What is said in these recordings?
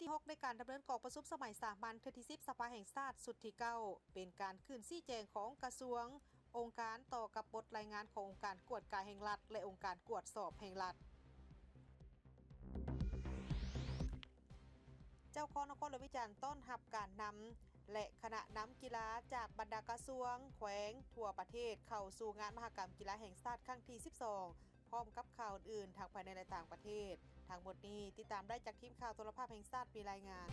ທີຫົກ ໃນການດຳເນີນກອງປະຊຸມສະໄໝສາມັນເທື່ອທີສິບ ສະພາແຫ່ງຊາດຊຸດທີເກົ້າ ເປັນການຂຶ້ນຊີ້ແຈງຂອງກະຊວງ, ອົງການຕໍ່ກັບບົດລາຍງານຂອງອົງການກວດກາແຫ່ງລັດ ແລະ ອົງການກວດສອບແຫ່ງລັດ. ເຈົ້າຄອງນະຄອນຫຼວງວຽງຈັນຕ້ອນຮັບການນຳ ແລະ ຄະນະນຳກິລາຈາກບັນດາກະຊວງ, ແຂວງທົ່ວປະເທດ ເຂົ້າສູ່ງານມະຫະກຳກິລາແຫ່ງຊາດຄັ້ງທີສິບສອງ ພ້ອມກັບຂ່າວອື່ນໆ ທັງພາຍໃນ ແລະ ຕ່າງປະເທດ. ທັງໝົດນີ້ຕິດຕາມໄດ້ຈາກທີມຂ່າວໂທລະພາບແຫ່ງຊາດ ມີລາຍງານ.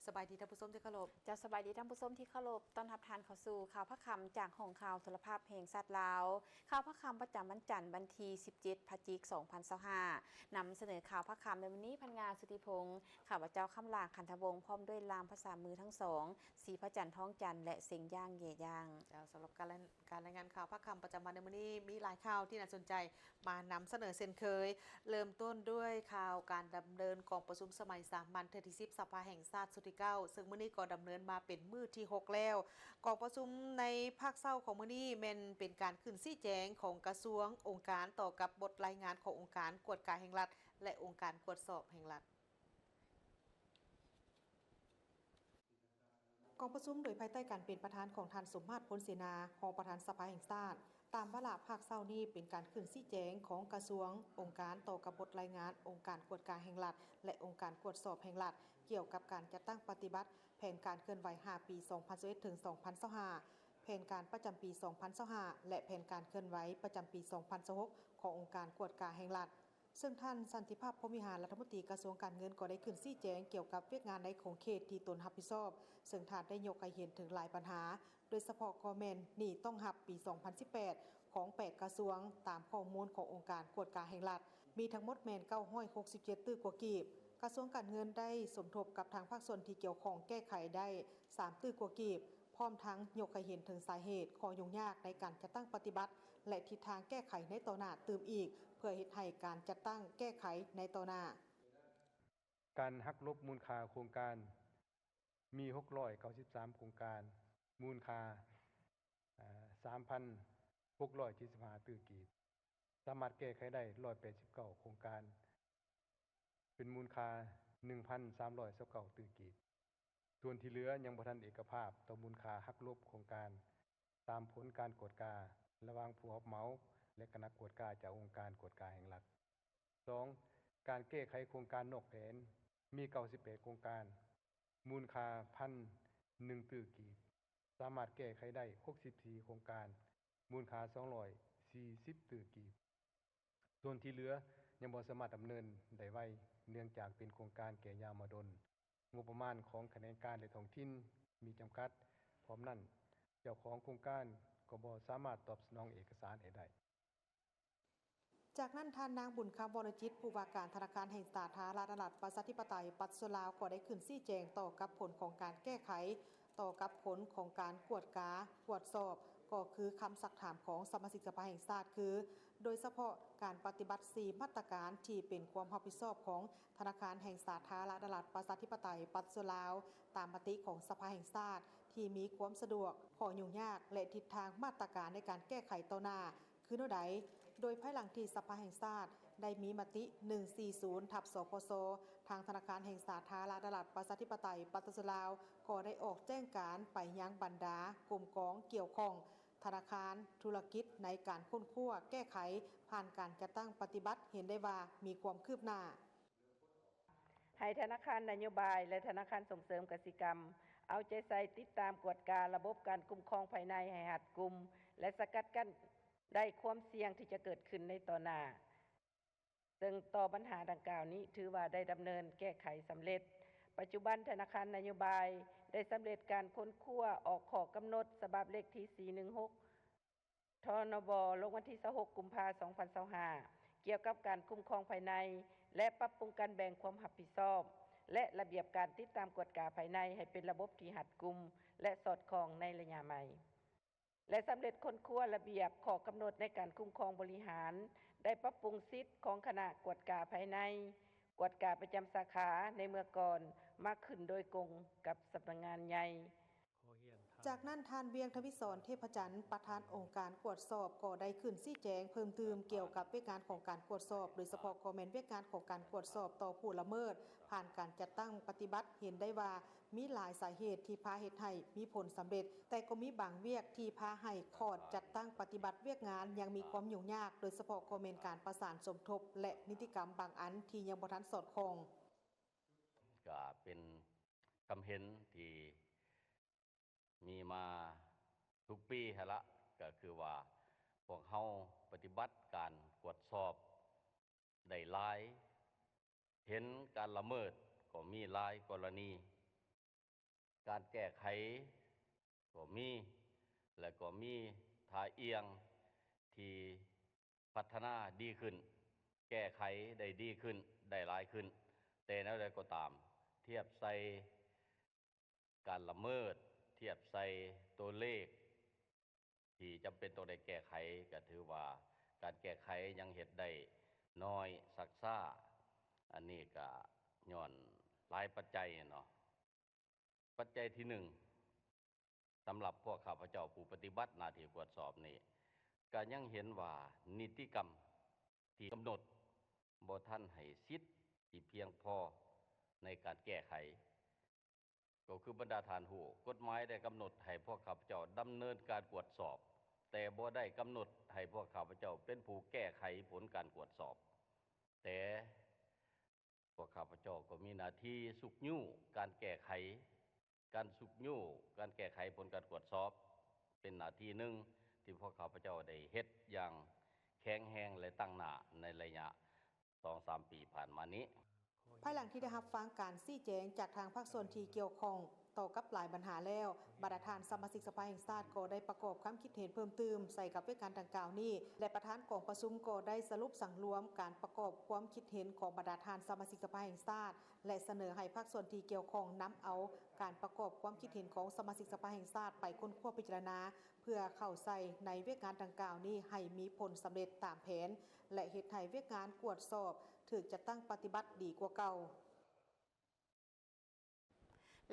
ສະບາຍດີທ່ານຜູ້ຊົມທີ່ເຄົາລົບ. ເຈົ້າ ສະບາຍດີທ່ານຜູ້ຊົມທີ່ເຄົາລົບ. ຕ້ອນຮັບທ່ານເຂົ້າສູ່ຂ່າວພາກຄ່ຳຈາກຫ້ອງຂ່າວໂທລະພາບແຫ່ງຊາດລາວ. ຂ່າວພາກຄ່ຳປະຈຳວັນຈັນ ວັນທີສິບເຈັດ ພະຈິກ ສອງພັນຊາວຫ້າ ນຳສະເໜີຂ່າວພາກຄ່ຳໃນມື້ນີ້ ພັນງາ ສຸທິພົງ, ຂ້າພະເຈົ້າ ຄຳຫຼາງ ຂັນທະວົງ ພ້ອມດ້ວຍລ່າມພາສາມືທັງສອງ ສີພະຈັນ ທອງຈັນ ແລະ ເສັງຢ່າງ ເຢຢ່າງ. ເຈົ້າ ສຳລັບການລາຍ ການລາຍງານຂ່າວພາກຄ່ຳປະຈຳວັນໃນມື້ນີ້ ມີຫຼາຍຂ່າວທີ່ໜ້າສົນໃຈ ມານຳສະເໜີເຊັ່ນເຄີຍ. ເລີ່ມຕົ້ນດ້ວຍຂ່າວການດຳເນີນກອງປະຊຸມສະໄໝສາມັນເທື່ອທີສິບ ສະພາແຫ່ງຊາດຊຸດທີເກົ້າ ເຊິ່ງມື້ນີ້ກໍດຳເນີນມາເປັນມື້ທີຫົກແລ້ວ. ກອງປະຊຸມໃນພາກເຊົ້າຂອງມື້ນີ້ແມ່ນເປັນການຂຶ້ນຊີ້ແຈງຂອງກະຊວງ, ອົງການ ຕໍ່ກັບບົດລາຍງານຂອງອົງການກວດກາແຫ່ງລັດ ແລະ ອົງການກວດສອບແຫ່ງລັດ. ກອງປະຊຸມໂດຍພາຍໃຕ້ການເປັນປະທານຂອງທ່ານ ສົມມາດ ພົນເສນາ ຮອງປະທານສະພາແຫ່ງຊາດ. ຕາມວາລະພາກເຊົ້ານີ້ເປັນການຂຶ້ນຊີ້ແຈງຂອງກະຊວງ, ອົງການ ຕໍ່ກັບບົດລາຍງານອົງການກວດກາແຫ່ງລັດ ແລະ ອົງການກວດສອບແຫ່ງລັດ ກ່ຽວກັບການຈັດຕັ້ງປະຕິບັດແຜນການເຄື່ອນໄຫວຫ້າປີ ສອງພັນຊາວເອັດ ເຖິງ ສອງພັນຊາວຫ້າ, ແຜນການປະຈຳປີ ສອງພັນຊາວຫ້າ ແລະ ແຜນການເຄື່ອນໄຫວປະຈຳປີ ສອງພັນຊາວຫົກ ຂອງອົງການກວດກາແຫ່ງລັດ. ເຊິ່ງທ່ານ ສັນຕິພາບ ພົມວິຫານ ລັດຖະມົນຕີກະຊວງການເງິນ ກໍໄດ້ຂຶ້ນຊີ້ແຈງກ່ຽວກັບວຽກງານໃນຂົງເຂດທີ່ຕົນຮັບຜິດຊອບ, ເຊິ່ງທ່ານໄດ້ຍົກໃຫ້ເຫັນເຖິງຫຼາຍບັນຫາ, ໂດຍສະເພາະກໍແມ່ນໜີ້ຕ້ອງຮັບປີສອງພັນສິບແປດ ຂອງແປດກະຊວງ ຕາມຂໍ້ມູນຂອງອົງການກວດກາແຫ່ງລັດ ມີທັງໝົດແມ່ນເກົ້າຮ້ອຍຫົກສິບເຈັດຕື້ກວ່າກີບ. ກະຊວງການເງິນໄດ້ສົມທົບກັບທາງພາກສ່ວນທີ່ກ່ຽວຂ້ອງແກ້ໄຂໄດ້ສາມຕື້ກວ່າກີບ. ພ້ອມທັງຍົກໃຫ້ເຫັນເຖິງສາເຫດ, ຂໍ້ຫຍຸ້ງຍາກໃນການຈັດຕັ້ງປະຕິບັດ ແລະ ທິດທາງແກ້ໄຂໃນຕໍ່ໜ້າຕື່ມອີກ, ເພື່ອເຮັດໃຫ້ການຈັດຕັ້ງແກ້ໄຂໃນຕໍ່ໜ້າ. ການຫັກລົບມູນຄ່າໂຄງການມີຫົກຮ້ອຍເກົ້າສິບສາມໂຄງການ, ມູນຄ່າ ເອີ່ ສາມພັນຫົກຮ້ອຍເຈັດສິບຫ້າຕື້ກີບ, ສາມາດແກ້ໄຂໄດ້ຮ້ອຍແປດສິບເກົ້າໂຄງການ ເປັນມູນຄ່າໜຶ່ງພັນສາມຮ້ອຍຊາວເກົ້າຕື້ກີບ. ສ່ວນທີ່ເຫຼືອຍັງບໍ່ທັນເອກະພາບຕໍ່ມູນຄ່າຫັກລົບໂຄງການ ຕາມຜົນການກວດກາລະຫວ່າງຜູ້ຮັບເໝົາ ແລະ ຄະນະກວດກາຈາກອົງການກວດກາແຫ່ງລັດ. ສອງ, ການແກ້ໄຂໂຄງການນອກແຜນມີເກົ້າສິບແປດໂຄງການ, ມູນຄ່າພັນໜຶ່ງຕື້ກີບ, ສາມາດແກ້ໄຂໄດ້ຫົກສິບສີ່ໂຄງການ, ມູນຄ່າສອງຮ້ອຍສີ່ສິບຕື້ກີບ. ສ່ວນທີ່ເຫຼືອຍັງບໍ່ສາມາດດຳເນີນໄດ້ໄວ ເນື່ອງຈາກເປັນໂຄງການແກ່ຍາວມາດົນ, ງົບປະມານຂອງຂະແໜງການ ແລະ ທ້ອງຖິ່ນມີຈຳກັດ. ພ້ອມນັ້ນ, ເຈົ້າຂອງໂຄງການກໍບໍ່ສາມາດຕອບສະໜອງເອກະສານໃຫ້ໄດ້. ຈາກນັ້ນ, ທ່ານນາງ ບຸນຄຳ ວໍລະຈິດ ຜູ້ວ່າການທະນາຄານແຫ່ງສາທາລະນະລັດ ປະຊາທິປະໄຕ ປະຊາຊົນລາວ ກໍໄດ້ຂຶ້ນຊີ້ແຈງຕໍ່ກັບຜົນຂອງການແກ້ໄຂ ຕໍ່ກັບຜົນຂອງການກວດກາ, ກວດສອບ, ກໍຄືຄຳຊັກຖາມຂອງສະມາຊິກສະພາແຫ່ງຊາດ ຄື ໂດຍສະເພາະການປະຕິບັດສີ່ມາດຕະການທີ່ເປັນຄວາມຮັບຜິດຊອບຂອງທະນາຄານແຫ່ງສາທາລະນະລັດ ປະຊາທິປະໄຕ ປະຊາຊົນລາວ ຕາມມະຕິຂອງສະພາແຫ່ງຊາດ ທີ່ມີຄວາມສະດວກ, ຂໍ້ຫຍຸ້ງຍາກ ແລະ ທິດທາງມາດຕະການໃນການແກ້ໄຂຕໍ່ໜ້າ ຄືແນວໃດ, ໂດຍພາຍຫຼັງທີ່ສະພາແຫ່ງຊາດໄດ້ມີມະຕິ ໜຶ່ງສີ່ສູນ ທັບ ສພຊ ທາງທະນາຄານແຫ່ງສາທາລະນະລັດ ປະຊາທິປະໄຕ ປະຊາຊົນລາວ ກໍໄດ້ອອກແຈ້ງການໄປຍັງບັນດາກົມກອງກ່ຽວຂ້ອງ, ທະນາຄານ, ທຸລະກິດ ໃນການຄົ້ນຄວ້າແກ້ໄຂ ຜ່ານການຈັດຕັ້ງປະຕິບັດ ເຫັນໄດ້ວ່າມີຄວາມຄືບໜ້າ. ໃຫ້ທະນາຄານນະໂຍບາຍ ແລະ ທະນາຄານສົ່ງເສີມກະສິກຳ ເອົາໃຈໃສ່ຕິດຕາມກວດກາລະບົບການຄຸ້ມຄອງພາຍໃນໃຫ້ຮັດກຸມ ແລະ ສະກັດກັ້ນໄດ້ຄວາມສ່ຽງທີ່ຈະເກີດຂຶ້ນໃນຕໍ່ໜ້າ. ເຊິ່ງຕໍ່ບັນຫາດັ່ງກ່າວນີ້ ຖືວ່າໄດ້ດຳເນີນແກ້ໄຂສຳເລັດ. ປັດຈຸບັນທະນາຄານນະໂຍບາຍໄດ້ສຳເລັດການຄົ້ນຄວ້າອອກຂໍ້ກຳນົດສະບັບເລກທີສີ່ໜຶ່ງຫົກ ທນບ ລົງວັນທີຊາວຫົກ ກຸມພາ ສອງພັນຊາວຫ້າ ກ່ຽວກັບການຄຸ້ມຄອງພາຍໃນ ແລະ ປັບປຸງການແບ່ງຄວາມຮັບຜິດຊອບ ແລະ ລະບຽບການຕິດຕາມກວດກາພາຍໃນໃຫ້ເປັນລະບົບທີ່ຮັດກຸມ ແລະ ສອດຄ່ອງໃນໄລຍະໃໝ່ ແລະ ສຳເລັດຄົ້ນຄວ້າລະບຽບຂໍ້ກຳນົດໃນການຄຸ້ມຄອງບໍລິຫານ, ໄດ້ປັບປຸງສິດຂອງຄະນະກວດກາພາຍໃນ, ກວດກາປະຈຳສາຂາໃນເມື່ອກ່ອນ ມາຂຶ້ນໂດຍກົງກັບສຳນັກງານໃຫຍ່. ຈາກນັ້ນ ທ່ານ ວຽງທະວິສອນ ເທບພະຈັນ ປະທານອົງການກວດສອບ ກໍໄດ້ຂຶ້ນຊີ້ແຈງເພີ່ມຕື່ມກ່ຽວກັບວຽກງານຂອງການກວດສອບ, ໂດຍສະເພາະກໍແມ່ນວຽກງານຂອງການກວດສອບຕໍ່ຜູ້ລະເມີດ ຜ່ານການຈັດຕັ້ງປະຕິບັດ ເຫັນໄດ້ວ່າມີຫຼາຍສາເຫດທີ່ພາເຮັດໃຫ້ມີຜົນສຳເລັດ, ແຕ່ກໍມີບາງວຽກທີ່ພາໃຫ້ຂອດຈັດຕັ້ງປະຕິບັດວຽກງານຍັງມີຄວາມຫຍຸ້ງຍາກ, ໂດຍສະເພາະກໍແມ່ນການປະສານສົມທົບ ແລະ ນິຕິກຳບາງອັນທີ່ຍັງບໍ່ທັນສອດຄ່ອງ. ກະເປັນຄຳເຫັນທີ່ມີມາທຸກປີຫັ້ນລະ ກະຄືວ່າພວກເຮົາປະຕິບັດການກວດສອບໄດ້ຫຼາຍ, ເຫັນການລະເມີດກໍມີຫຼາຍກໍລະນີ, ການແກ້ໄຂກໍມີ ແລະ ກໍມີທ່າອ່ຽງທີ່ພັດທະນາດີຂຶ້ນ, ແກ້ໄຂໄດ້ດີຂຶ້ນ, ໄດ້ຫຼາຍຂຶ້ນ, ແຕ່ແນວໃດກໍຕາມ ທຽບໃສ່ ການລະເມີດ ທຽບໃສ່ຕົວເລກທີ່ຈຳເປັນຕ້ອງໄດ້ແກ້ໄຂ ກະຖືວ່າການແກ້ໄຂຍັງເຮັດໄດ້ໜ້ອຍ ຊັກຊ້າ. ອັນນີ້ກະຍ້ອນຫຼາຍປັດໄຈເນາະ. ປັດໄຈທີໜຶ່ງ ສຳລັບພວກຂ້າພະເຈົ້າຜູ້ປະຕິບັດໜ້າທີ່ກວດສອບນີ້ ກະຍັງເຫັນວ່ານິຕິກຳທີ່ກຳນົດບໍ່ທັນໃຫ້ສິດທີ່ພຽງພໍໃນການແກ້ໄຂ. ກໍຄືບັນດາທ່ານຮູ້, ກົດໝາຍໄດ້ກຳນົດໃຫ້ພວກຂ້າພະເຈົ້າດຳເນີນການກວດສອບ, ແຕ່ບໍ່ໄດ້ກຳນົດໃຫ້ພວກຂ້າພະເຈົ້າເປັນຜູ້ແກ້ໄຂຜົນການກວດສອບ. ແຕ່ພວກຂ້າພະເຈົ້າກໍມີໜ້າທີ່ຊຸກຍູ້ການແກ້ໄຂ, ການຊຸກຍູ້ການແກ້ໄຂຜົນການກວດສອບ ເປັນໜ້າທີ່ໜຶ່ງທີ່ພວກຂ້າພະເຈົ້າໄດ້ເຮັດຢ່າງແຂງແຮງ ແລະ ຕັ້ງໜ້າໃນໄລຍະ ສອງສາມປີຜ່ານມານີ້. ພາຍຫຼັງທີ່ໄດ້ຮັບຟັງການຊີ້ແຈງຈາກທາງພາກສ່ວນທີ່ກ່ຽວຂ້ອງຕໍ່ກັບຫຼາຍບັນຫາແລ້ວ, ບັນດາທ່ານສະມາຊິກສະພາແຫ່ງຊາດກໍໄດ້ປະກອບຄຳຄິດເຫັນເພີ່ມຕື່ມໃສ່ກັບວຽກງານດັ່ງກ່າວນີ້ ແລະ ປະທານກອງປະຊຸມກໍໄດ້ສະຫຼຸບສັງລວມການປະກອບຄວາມຄິດເຫັນຂອງບັນດາທ່ານສະມາຊິກສະພາແຫ່ງຊາດ ແລະ ສະເໜີໃຫ້ພາກສ່ວນທີ່ກ່ຽວຂ້ອງນຳເອົາການປະກອບຄວາມຄິດເຫັນຂອງສະມາຊິກສະພາແຫ່ງຊາດໄປຄົ້ນຄວ້າພິຈາລະນາ ເພື່ອເຂົ້າໃສ່ໃນວຽກງານດັ່ງກ່າວນີ້ໃຫ້ມີຜົນສຳເລັດຕາມແຜນ ແລະ ເຮັດໃຫ້ວຽກງານກວດສອບຖືກຈັດຕັ້ງປະຕິບັດດີກວ່າເກົ່າ.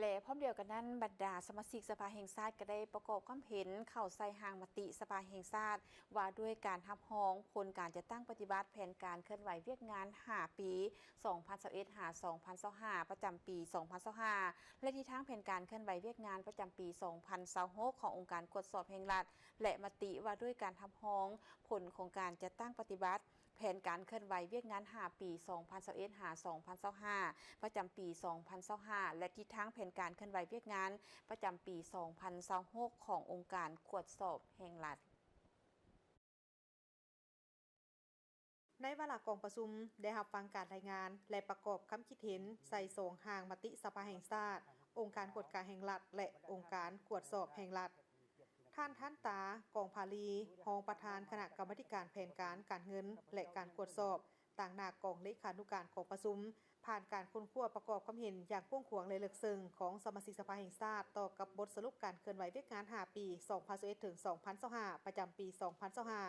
ແລະ ພ້ອມດຽວກັນນັ້ນ, ບັນດາສະມາຊິກສະພາແຫ່ງຊາດກໍໄດ້ປະກອບຄວາມເຫັນເຂົ້າໃສ່ຮ່າງມະຕິສະພາແຫ່ງຊາດ ວ່າດ້ວຍການຮັບຮອງຜົນການຈັດຕັ້ງປະຕິບັດແຜນການເຄື່ອນໄຫວວຽກງານຫ້າປີ ສອງພັນຊາວເອັດ ຫາ ສອງພັນຊາວຫ້າ ປະຈຳປີ ສອງພັນຊາວຫ້າ ແລະ ທິດທາງແຜນການເຄື່ອນໄຫວວຽກງານປະຈຳປີ ສອງພັນຊາວຫົກ ຂອງອົງການກວດສອບແຫ່ງລັດ ແລະ ມະຕິວ່າດ້ວຍການຮັບຮອງຜົນຂອງການຈັດຕັ້ງປະຕິບັດ ແຜນການເຄື່ອນໄຫວວຽກງານຫ້າປີ ສອງພັນຊາວເອັດ ຫາ ສອງພັນຊາວຫ້າ ປະຈຳປີ ສອງພັນຊາວຫ້າ ແລະ ທິດທາງແຜນການເຄື່ອນໄຫວວຽກງານປະຈຳປີ ສອງພັນຊາວຫົກ ຂອງອົງການກວດສອບແຫ່ງລັດ. ໃນວາລະກອງປະຊຸມ ໄດ້ຮັບຟັງການລາຍງານ ແລະ ປະກອບຄຳຄິດເຫັນໃສ່ສອງຮ່າງມະຕິສະພາແຫ່ງຊາດ, ອົງການກວດກາແຫ່ງລັດ ແລະ ອົງການກວດສອບແຫ່ງລັດ. ທ່ານ ທັນຕາ ກອງຜາລີ ຮອງປະທານຄະນະກຳມາທິການແຜນການ ການເງິນ ແລະ ການກວດສອບ ຕາງໜ້າກອງເລຂານຸການກອງປະຊຸມ ຜ່ານການຄົ້ນຄວ້າປະກອບຄວາມເຫັນຢ່າງກວ້າງຂວາງ ແລະ ເລິກເຊິ່ງຂອງສະມາຊິກສະພາແຫ່ງຊາດ ຕໍ່ກັບບົດສະຫຼຸບການເຄື່ອນໄຫວວຽກງານຫ້າປີ ສອງພັນຊາວເອັດ ເຖິງ ສອງພັນຊາວຫ້າ ປະຈຳປີ ສອງພັນຊາວຫ້າ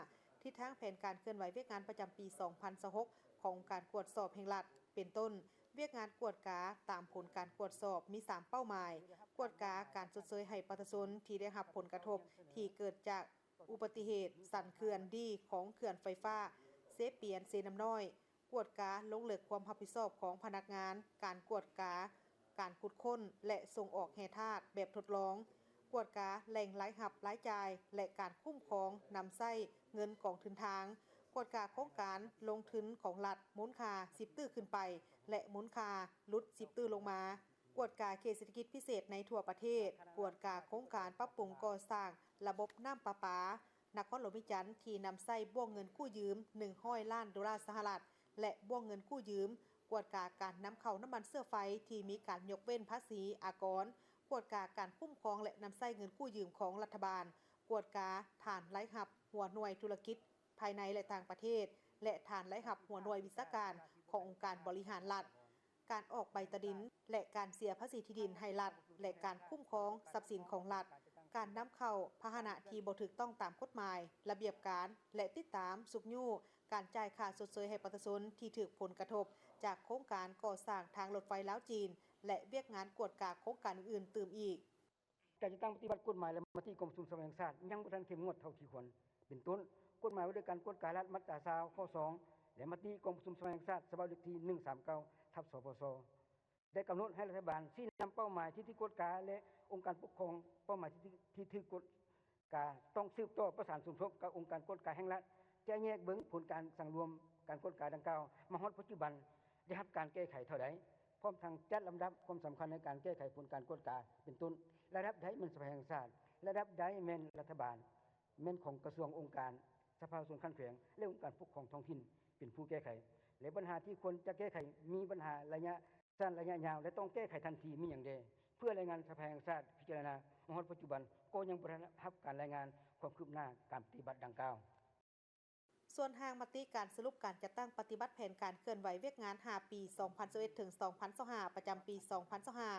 ທິດທາງແຜນການເຄື່ອນໄຫວວຽກງານປະຈຳປີ ສອງພັນຊາວຫົກ ຂອງອົງການກວດສອບແຫ່ງລັດ ເປັນຕົ້ນ ວຽກງານກວດກາຕາມຜົນການກວດສອບມີສາມເປົ້າໝາຍ, ກວດກາການຊົດເຊີຍໃຫ້ປະຊາຊົນທີ່ໄດ້ຮັບຜົນກະທົບທີ່ເກີດຈາກອຸບັດຕິເຫດສັນເຂື່ອນດີຂອງເຂື່ອນໄຟຟ້າເຊປຽນ-ເຊນ້ຳນ້ອຍ, ກວດກາລົງເລິກຄວາມຮັບຜິດຊອບຂອງພະນັກງານ, ການກວດກາການຂຸດຄົ້ນ ແລະ ສົ່ງອອກແຮ່ທາດແບບທົດລອງ, ກວດກາແຫຼ່ງລາຍຮັບລາຍຈ່າຍ ແລະ ການຄຸ້ມຄອງນຳໃຊ້ເງິນກອງທຶນທາງ, ກວດກາໂຄງການລົງທຶນຂອງລັດມູນຄ່າສິບຕື້ຂຶ້ນໄປ ແລະ ມູນຄ່າຫຼຸດສິບຕື້ລົງມາ, ກວດກາເຂດເສດຖະກິດພິເສດໃນທົ່ວປະເທດ, ກວດກາໂຄງການປັບປຸງກໍ່ສ້າງລະບົບນ້ຳປະປານະຄອນຫຼວງວຽງຈັນ ທີ່ນຳໃຊ້ບ້ວງເງິນກູ້ຢືມໜຶ່ງຮ້ອຍລ້ານໂດລາສະຫະລັດ ແລະ ບ້ວງເງິນກູ້ຢືມ, ກວດກາການນຳເຂົ້ານ້ຳມັນເຊື້ອໄຟທີ່ມີການຍົກເວັ້ນພາສີອາກອນ, ກວດກາການຄຸ້ມຄອງ ແລະ ນຳໃຊ້ເງິນກູ້ຢືມຂອງລັດຖະບານ, ກວດກາຖານລາຍຮັບຫົວໜ່ວຍທຸລະກິດ ພາຍໃນ ແລະ ຕ່າງປະເທດ ແລະ ຖານລາຍຮັບຫົວໜ່ວຍວິຊາການຂອງອົງການບໍລິຫານລັດ, ການອອກໃບຕາດິນ ແລະ ການເສຍພາສີທີ່ດິນໃຫ້ລັດ ແລະ ການຄຸ້ມຄອງຊັບສິນຂອງລັດ, ການນຳເຂົ້າພາຫະນະທີ່ບໍ່ຖືກຕ້ອງຕາມກົດໝາຍ, ລະບຽບການ ແລະ ຕິດຕາມຊຸກຍູ້ການຈ່າຍຄ່າຊົດເຊີຍໃຫ້ປະຊາຊົນທີ່ຖືກຜົນກະທົບຈາກໂຄງການກໍ່ສ້າງທາງລົດໄຟລາວ-ຈີນ ແລະ ວຽກງານກວດກາໂຄງການອື່ນໆຕື່ມອີກ. ການຈັດຕັ້ງປະຕິບັດກົດໝາຍ ແລະ ມະຕິກອງປະຊຸມສະພາແຫ່ງຊາດ ຍັງບໍ່ທັນເຂັ້ມງວດເທົ່າທີ່ຄວນ. ເປັນຕົ້ນ, ກົດໝາຍວ່າດ້ວຍການກວດກາລັດ ມາດຕາຊາວ ຂໍ້ສອງ ແລະ ມະຕິກອງປະຊຸມສະພາແຫ່ງຊາດ ສະບັບເລກທີ ໜຶ່ງສາມເກົ້າ ທັບ ສພຊ ໄດ້ກຳນົດໃຫ້ລັດຖະບານຊີ້ນຳເປົ້າໝາຍທີ່ຖືກກວດກາ ແລະ ອົງການປົກຄອງເປົ້າໝາຍທີ່ຖືກກວດກາ ຕ້ອງສືບຕໍ່ປະສານສົມທົບກັບອົງການກວດກາແຫ່ງລັດ, ຈະແຍກເບິ່ງຜົນການສັງລວມການກວດກາດັ່ງກ່າວມາຮອດປັດຈຸບັນໄດ້ຮັບການແກ້ໄຂເທົ່າໃດ, ພ້ອມທັງຈັດລຳດັບຄວາມສຳຄັນໃນການແກ້ໄຂຜົນການກວດກາ ເປັນຕົ້ນ ລະດັບໃດແມ່ນສະພາແຫ່ງຊາດ, ລະດັບໃດແມ່ນລັດຖະບານ, ແມ່ນຂອງກະຊວງ, ອົງການ, ສະພາປະຊາຊົນຂັ້ນແຂວງ ແລະ ອົງການປົກຄອງທ້ອງຖິ່ນເປັນຜູ້ແກ້ໄຂ ແລະ ບັນຫາທີ່ຄວນຈະແກ້ໄຂມີບັນຫາໄລຍະ ສັ້ນໄລຍະຍາວ ແລະ ຕ້ອງແກ້ໄຂທັນທີມີຫຍັງແດ່ ເພື່ອລາຍງານສະພາແຫ່ງຊາດພິຈາລະນາ. ມາຮອດປັດຈຸບັນກໍຍັງບໍ່ທັນຮັບການລາຍງານຄວາມຄືບໜ້າການປະຕິບັດດັ່ງກ່າວ. ສ່ວນຮ່າງມະຕິການສະຫຼຸບການຈັດຕັ້ງປະຕິບັດແຜນການເຄື່ອນໄຫວວຽກງານຫ້າປີ ສອງພັນຊາວເອັດ ເຖິງ ສອງພັນຊາວຫ້າ ປະຈຳປີ ສອງພັນຊາວຫ້າ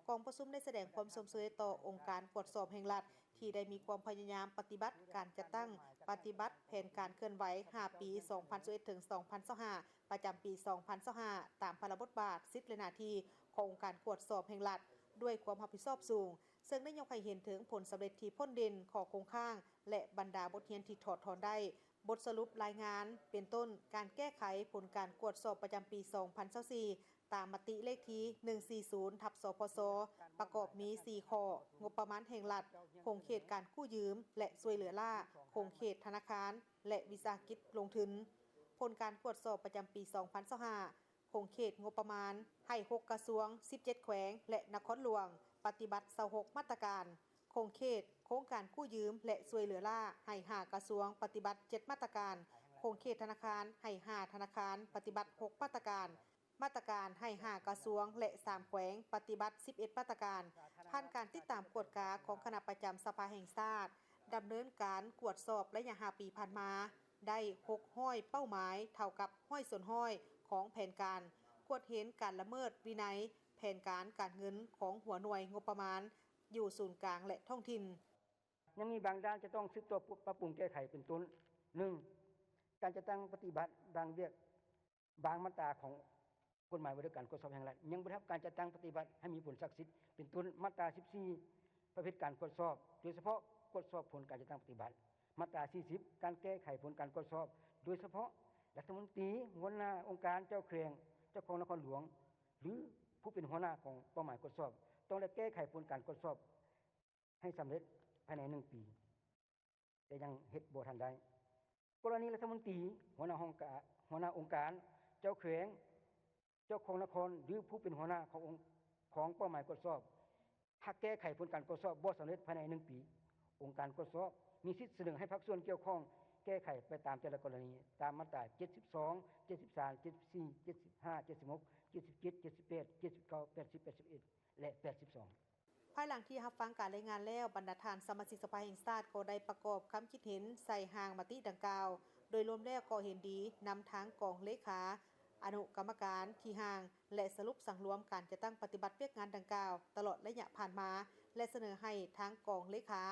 ກອງປະຊຸມໄດ້ສະແດງຄວາມຊົມເຊີຍຕໍ່ອົງການກວດສອບແຫ່ງລັດ ທີ່ໄດ້ມີຄວາມພະຍາຍາມປະຕິບັດການຈັດຕັ້ງປະຕິບັດແຜນການເຄື່ອນໄຫວຫ້າປີ ສອງພັນຊາວເອັດ ເຖິງ ສອງພັນຊາວຫ້າ ປະຈຳປີ ສອງພັນຊາວຫ້າ ຕາມພາລະບົດບາດ, ສິດ ແລະ ໜ້າທີ່ຂອງອົງການກວດສອບແຫ່ງລັດ ດ້ວຍຄວາມຮັບຜິດຊອບສູງ, ເຊິ່ງໄດ້ຍົກໃຫ້ເຫັນເຖິງຜົນສຳເລັດທີ່ພົ້ນເດັ່ນ, ຂໍ້ຄົງຄ້າງ ແລະ ບັນດາບົດຮຽນທີ່ຖອດຖອນໄດ້, ບົດສະຫຼຸບລາຍງານ ເປັນຕົ້ນ ການແກ້ໄຂຜົນການກວດສອບປະຈຳປີ ສອງພັນຊາວສີ່ ຕາມມະຕິເລກທີ ໜຶ່ງສີ່ສູນ ທັບ ສພຊ ປະກອບມີ ສີ່ ຂໍ້: ງົບປະມານແຫ່ງລັດ, ຂົງເຂດການກູ້ຢືມ ແລະ ຊ່ວຍເຫຼືອລ້າ, ຂົງເຂດທະນາຄານ ແລະ ວິສາຫະກິດລົງທຶນ. ຜົນການກວດສອບປະຈຳປີ ສອງພັນຊາວຫ້າ ຂົງເຂດງົບປະມານ ໃຫ້ ຫົກ ກະຊວງ, ສິບເຈັດ ແຂວງ ແລະ ນະຄອນຫຼວງ ປະຕິບັດ ຊາວຫົກ ມາດຕະການ, ຂົງເຂດໂຄງການກູ້ຢືມ ແລະ ຊ່ວຍເຫຼືອລ້າ ໃຫ້ ຫ້າ ກະຊວງ ປະຕິບັດ ເຈັດ ມາດຕະການ, ຂົງເຂດທະນາຄານ ໃຫ້ ຫ້າ ທະນາຄານ ປະຕິບັດ ຫົກ ມາດຕະການ, ມາດຕະການໃຫ້ ຫ້າ ກະຊວງ ແລະ ສາມ ແຂວງ ປະຕິບັດ ສິບເອັດ ມາດຕະການ. ຜ່ານການຕິດຕາມກວດກາຂອງຄະນະປະຈຳສະພາແຫ່ງຊາດ ດຳເນີນການກວດສອບໄລຍະຫ້າປີຜ່ານມາ ໄດ້ ຫົກຮ້ອຍ ເປົ້າໝາຍ, ເທົ່າກັບ ຮ້ອຍສ່ວນຮ້ອຍ ຂອງແຜນການ, ກວດເຫັນການລະເມີດວິໄນແຜນການການເງິນຂອງຫົວໜ່ວຍງົບປະມານຢູ່ສູນກາງ ແລະ ທ້ອງຖິ່ນ. ຍັງມີບາງດ້ານຈະຕ້ອງສືບຕໍ່ປັບປຸງແກ້ໄຂ ເປັນຕົ້ນ, ໜຶ່ງ ການຈັດຕັ້ງປະຕິບັດບາງວຽກ ບາງມາດຕາຂອງກົດໝາຍວ່າດ້ວຍການກວດສອບແຫ່ງລັດ ຍັງບໍ່ໄດ້ຮັບການຈັດຕັ້ງປະຕິບັດໃຫ້ມີຜົນສັກສິດ, ເປັນຕົ້ນ ມາດຕາ ສິບສີ່ ປະເພດການກວດສອບ, ໂດຍສະເພາະກວດສອບຜົນການຈັດຕັ້ງປະຕິບັດ, ມາດຕາ ສີ່ສິບ ການແກ້ໄຂຜົນການກວດສອບ, ໂດຍສະເພາະລັດຖະມົນຕີ, ຫົວໜ້າອົງການ, ເຈົ້າແຂວງ, ເຈົ້າຄອງນະຄອນຫຼວງ ຫຼື ຜູ້ເປັນຫົວໜ້າຂອງເປົ້າໝາຍກວດສອບ ຕ້ອງໄດ້ແກ້ໄຂຜົນການກວດສອບ ໃຫ້ສຳເລັດພາຍໃນໜຶ່ງປີ, ແຕ່ຍັງເຮັດບໍ່ທັນໄດ້. ກໍລະນີລັດຖະມົນຕີ, ຫົວໜ້າຫ້ອງການ, ຫົວໜ້າອົງການ, ເຈົ້າແຂວງ, ເຈົ້າຄອງນະຄອນ ຫຼື ຜູ້ເປັນຫົວໜ້າຂອງອົງ, ຂອງເປົ້າໝາຍກວດສອບ ຫາກແກ້ໄຂຜົນການກວດສອບບໍ່ສຳເລັດພາຍໃນໜຶ່ງປີ, ອົງການກວດສອບມີສິດສະເໜີໃຫ້ພາກສ່ວນກ່ຽວຂ້ອງແກ້ໄຂໄປຕາມແຕ່ລະກໍລະນີ ຕາມມາດຕາ ເຈັດສິບສອງ, ເຈັດສິບສາມ, ເຈັດສິບສີ່, ເຈັດສິບຫ້າ, ເຈັດສິບຫົກ, ເຈັດສິບເຈັດ, ເຈັດສິບແປດ, ເຈັດສິບເກົ້າ, ແປດສິບ, ແປດສິບເອັດ ແລະ ແປດສິບສອງ. ພາຍຫຼັງທີ່ຮັບຟັງການລາຍງານແລ້ວ, ບັນດາທ່ານສະມາຊິກສະພາແຫ່ງຊາດກໍໄດ້ປະກອບຄຳຄິດເຫັນໃສ່ຮ່າງມະຕິດັ່ງກ່າວ. ໂດຍລວມແລ້ວກໍເຫັນດີນຳທາງກອງເລຂາອະນຸກຳມະການທີ່ຮ່າງ ແລະ ສະຫຼຸບສັງລວມການຈັດຕັ້ງປະຕິບັດວຽກງານດັ່ງກ່າວຕະຫຼອດໄລຍະຜ່ານມາ ແລະ ສະເໜີໃຫ້ທາງກອງເລຂາ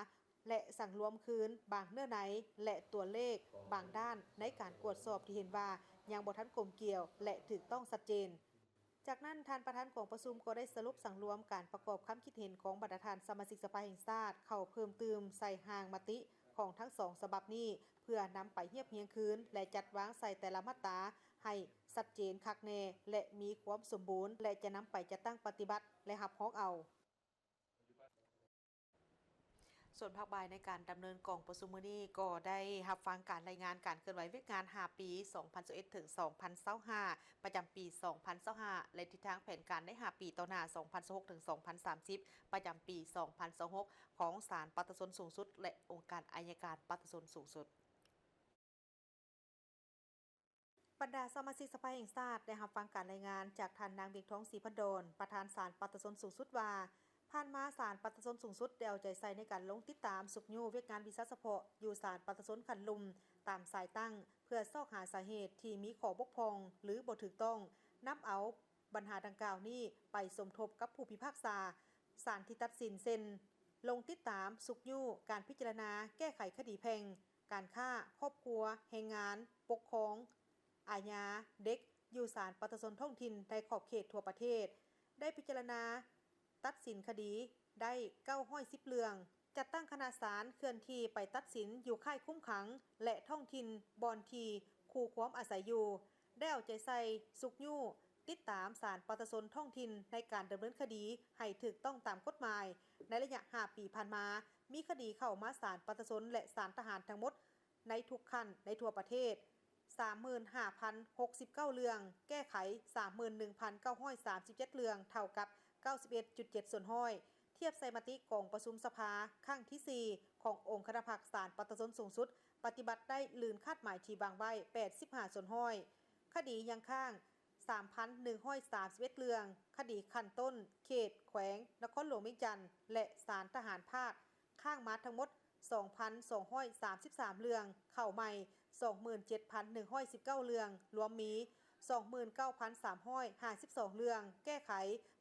ແລະ ສັງລວມຄືນບາງເນື້ອໃນ ແລະ ຕົວເລກບາງດ້ານໃນການກວດສອບທີ່ເຫັນວ່າຍັງບໍ່ທັນກົມກຽວ ແລະ ຖືກຕ້ອງຊັດເຈນ. ຈາກນັ້ນ, ທ່ານປະທານກອງປະຊຸມກໍໄດ້ສະຫຼຸບສັງລວມການປະກອບຄຳຄິດເຫັນຂອງບັນດາທ່ານສະມາຊິກສະພາແຫ່ງຊາດເຂົ້າເພີ່ມຕື່ມໃສ່ຮ່າງມະຕິຂອງທັງສອງສະບັບນີ້ ເພື່ອນຳໄປຮຽບຮຽງຄືນ ແລະ ຈັດວາງໃສ່ແຕ່ລະມາດຕາໃຫ້ຊັດເຈນຄັກແນ່ ແລະ ມີຄວາມສົມບູນ ແລະ ຈະນຳໄປຈັດຕັ້ງປະຕິບັດ ແລະ ຮັບຮອງເອົາ. ສ່ວນພາກບ່າຍໃນການດຳເນີນກອງປະຊຸມມື້ນີ້ ກໍໄດ້ຮັບຟັງການລາຍງານການເຄື່ອນໄຫວວຽກງານຫ້າປີ ສອງພັນຊາວເອັດ ເຖິງ ສອງພັນຊາວຫ້າ ປະຈຳປີ ສອງພັນຊາວຫ້າ ແລະ ທິດທາງແຜນການໃນຫ້າປີຕໍ່ໜ້າ ສອງພັນຊາວຫົກ ເຖິງ ສອງພັນສາມສິບ ປະຈຳປີ ສອງພັນຊາວຫົກ ຂອງສານປະຊາຊົນສູງສຸດ ແລະ ອົງການໄອຍະການປະຊາຊົນສູງສຸດ. ບັນດາສະມາຊິກສະພາແຫ່ງຊາດໄດ້ຮັບຟັງການລາຍງານຈາກທ່ານນາງ ວຽງທອງ ສີພັນດອນ ປະທານສານປະຊາຊົນສູງສຸດວ່າ, ຜ່ານມາສານປະຊາຊົນສູງສຸດໄດ້ເອົາໃຈໃສ່ໃນການລົງຕິດຕາມຊຸກຍູ້ວຽກງານວິຊາສະເພາະຢູ່ສານປະຊາຊົນຂັ້ນລຸ່ມຕາມສາຍຕັ້ງ ເພື່ອຊອກຫາສາເຫດທີ່ມີຂໍ້ບົກຜ່ອງ ຫຼື ບໍ່ຖືກຕ້ອງ, ນຳເອົາບັນຫາດັ່ງກ່າວນີ້ໄປສົມທົບກັບຜູ້ພິພາກສາສານທີ່ຕັດສິນ ເຊັ່ນ ລົງຕິດຕາມຊຸກຍູ້ການພິຈາລະນາແກ້ໄຂຄະດີແພ່ງ, ການຄ້າ, ຄອບຄົວ, ແຮງງານ, ປົກຄອງ, ອາຍາ, ເດັກ ຢູ່ສານປະຊາຊົນທ້ອງຖິ່ນໃນຂອບເຂດທົ່ວປະເທດ ໄດ້ພິຈາລະນາຕັດສິນຄະດີ ໄດ້ເກົ້າຮ້ອຍສິບເລື່ອງ, ຈັດຕັ້ງຄະນະສານເຄື່ອນທີ່ໄປຕັດສິນຢູ່ຄ້າຍຄຸມຂັງ ແລະ ທ້ອງຖິ່ນບ່ອນທີ່ຄູ່ຄວາມອາໄສຢູ່, ໄດ້ເອົາໃຈໃສ່ຊຸກຍູ້ຕິດຕາມສານປະຊາຊົນທ້ອງຖິ່ນໃນການດຳເນີນຄະດີໃຫ້ຖືກຕ້ອງຕາມກົດໝາຍ. ໃນໄລຍະຫ້າປີຜ່ານມາ, ມີຄະດີເຂົ້າມາສານປະຊາຊົນ ແລະ ສານທະຫານທັງໝົດໃນທຸກຂັ້ນໃນທົ່ວປະເທດ ສາມໝື່ນຫ້າພັນຫົກສິບເກົ້າເລື່ອງ, ແກ້ໄຂສາມໝື່ນໜຶ່ງພັນເກົ້າຮ້ອຍສາມສິບເຈັດເລື່ອງ, ເທົ່າກັບເກົ້າສິບເອັດຈຸດເຈັດສ່ວນຮ້ອຍ. ທຽບໃສ່ມະຕິກອງປະຊຸມສະພາຄັ້ງທີສີ່ຂອງອົງຄະນະພັກສານປະຊາຊົນສູງສຸດ ປະຕິບັດໄດ້ລື່ນຄາດໝາຍທີ່ວາງໄວ້ແປດສິບຫ້າສ່ວນຮ້ອຍ. ຄະດີຍັງຄ້າງ ສາມພັນໜຶ່ງຮ້ອຍສາມສິບເອັດເລື່ອງ, ຄະດີຂັ້ນຕົ້ນ, ເຂດ, ແຂວງນະຄອນຫຼວງວຽງຈັນ ແລະ ສານທະຫານພາກ ຄ້າງມາທັງໝົດ ສອງພັນສອງຮ້ອຍສາມສິບສາມເລື່ອງ, ເຂົ້າໃໝ່ ສອງໝື່ນເຈັດພັນໜຶ່ງຮ້ອຍສິບເກົ້າເລື່ອງ, ລວມມີ ສອງໝື່ນເກົ້າພັນສາມຮ້ອຍຫ້າສິບສອງເລື່ອງ, ແກ້ໄຂ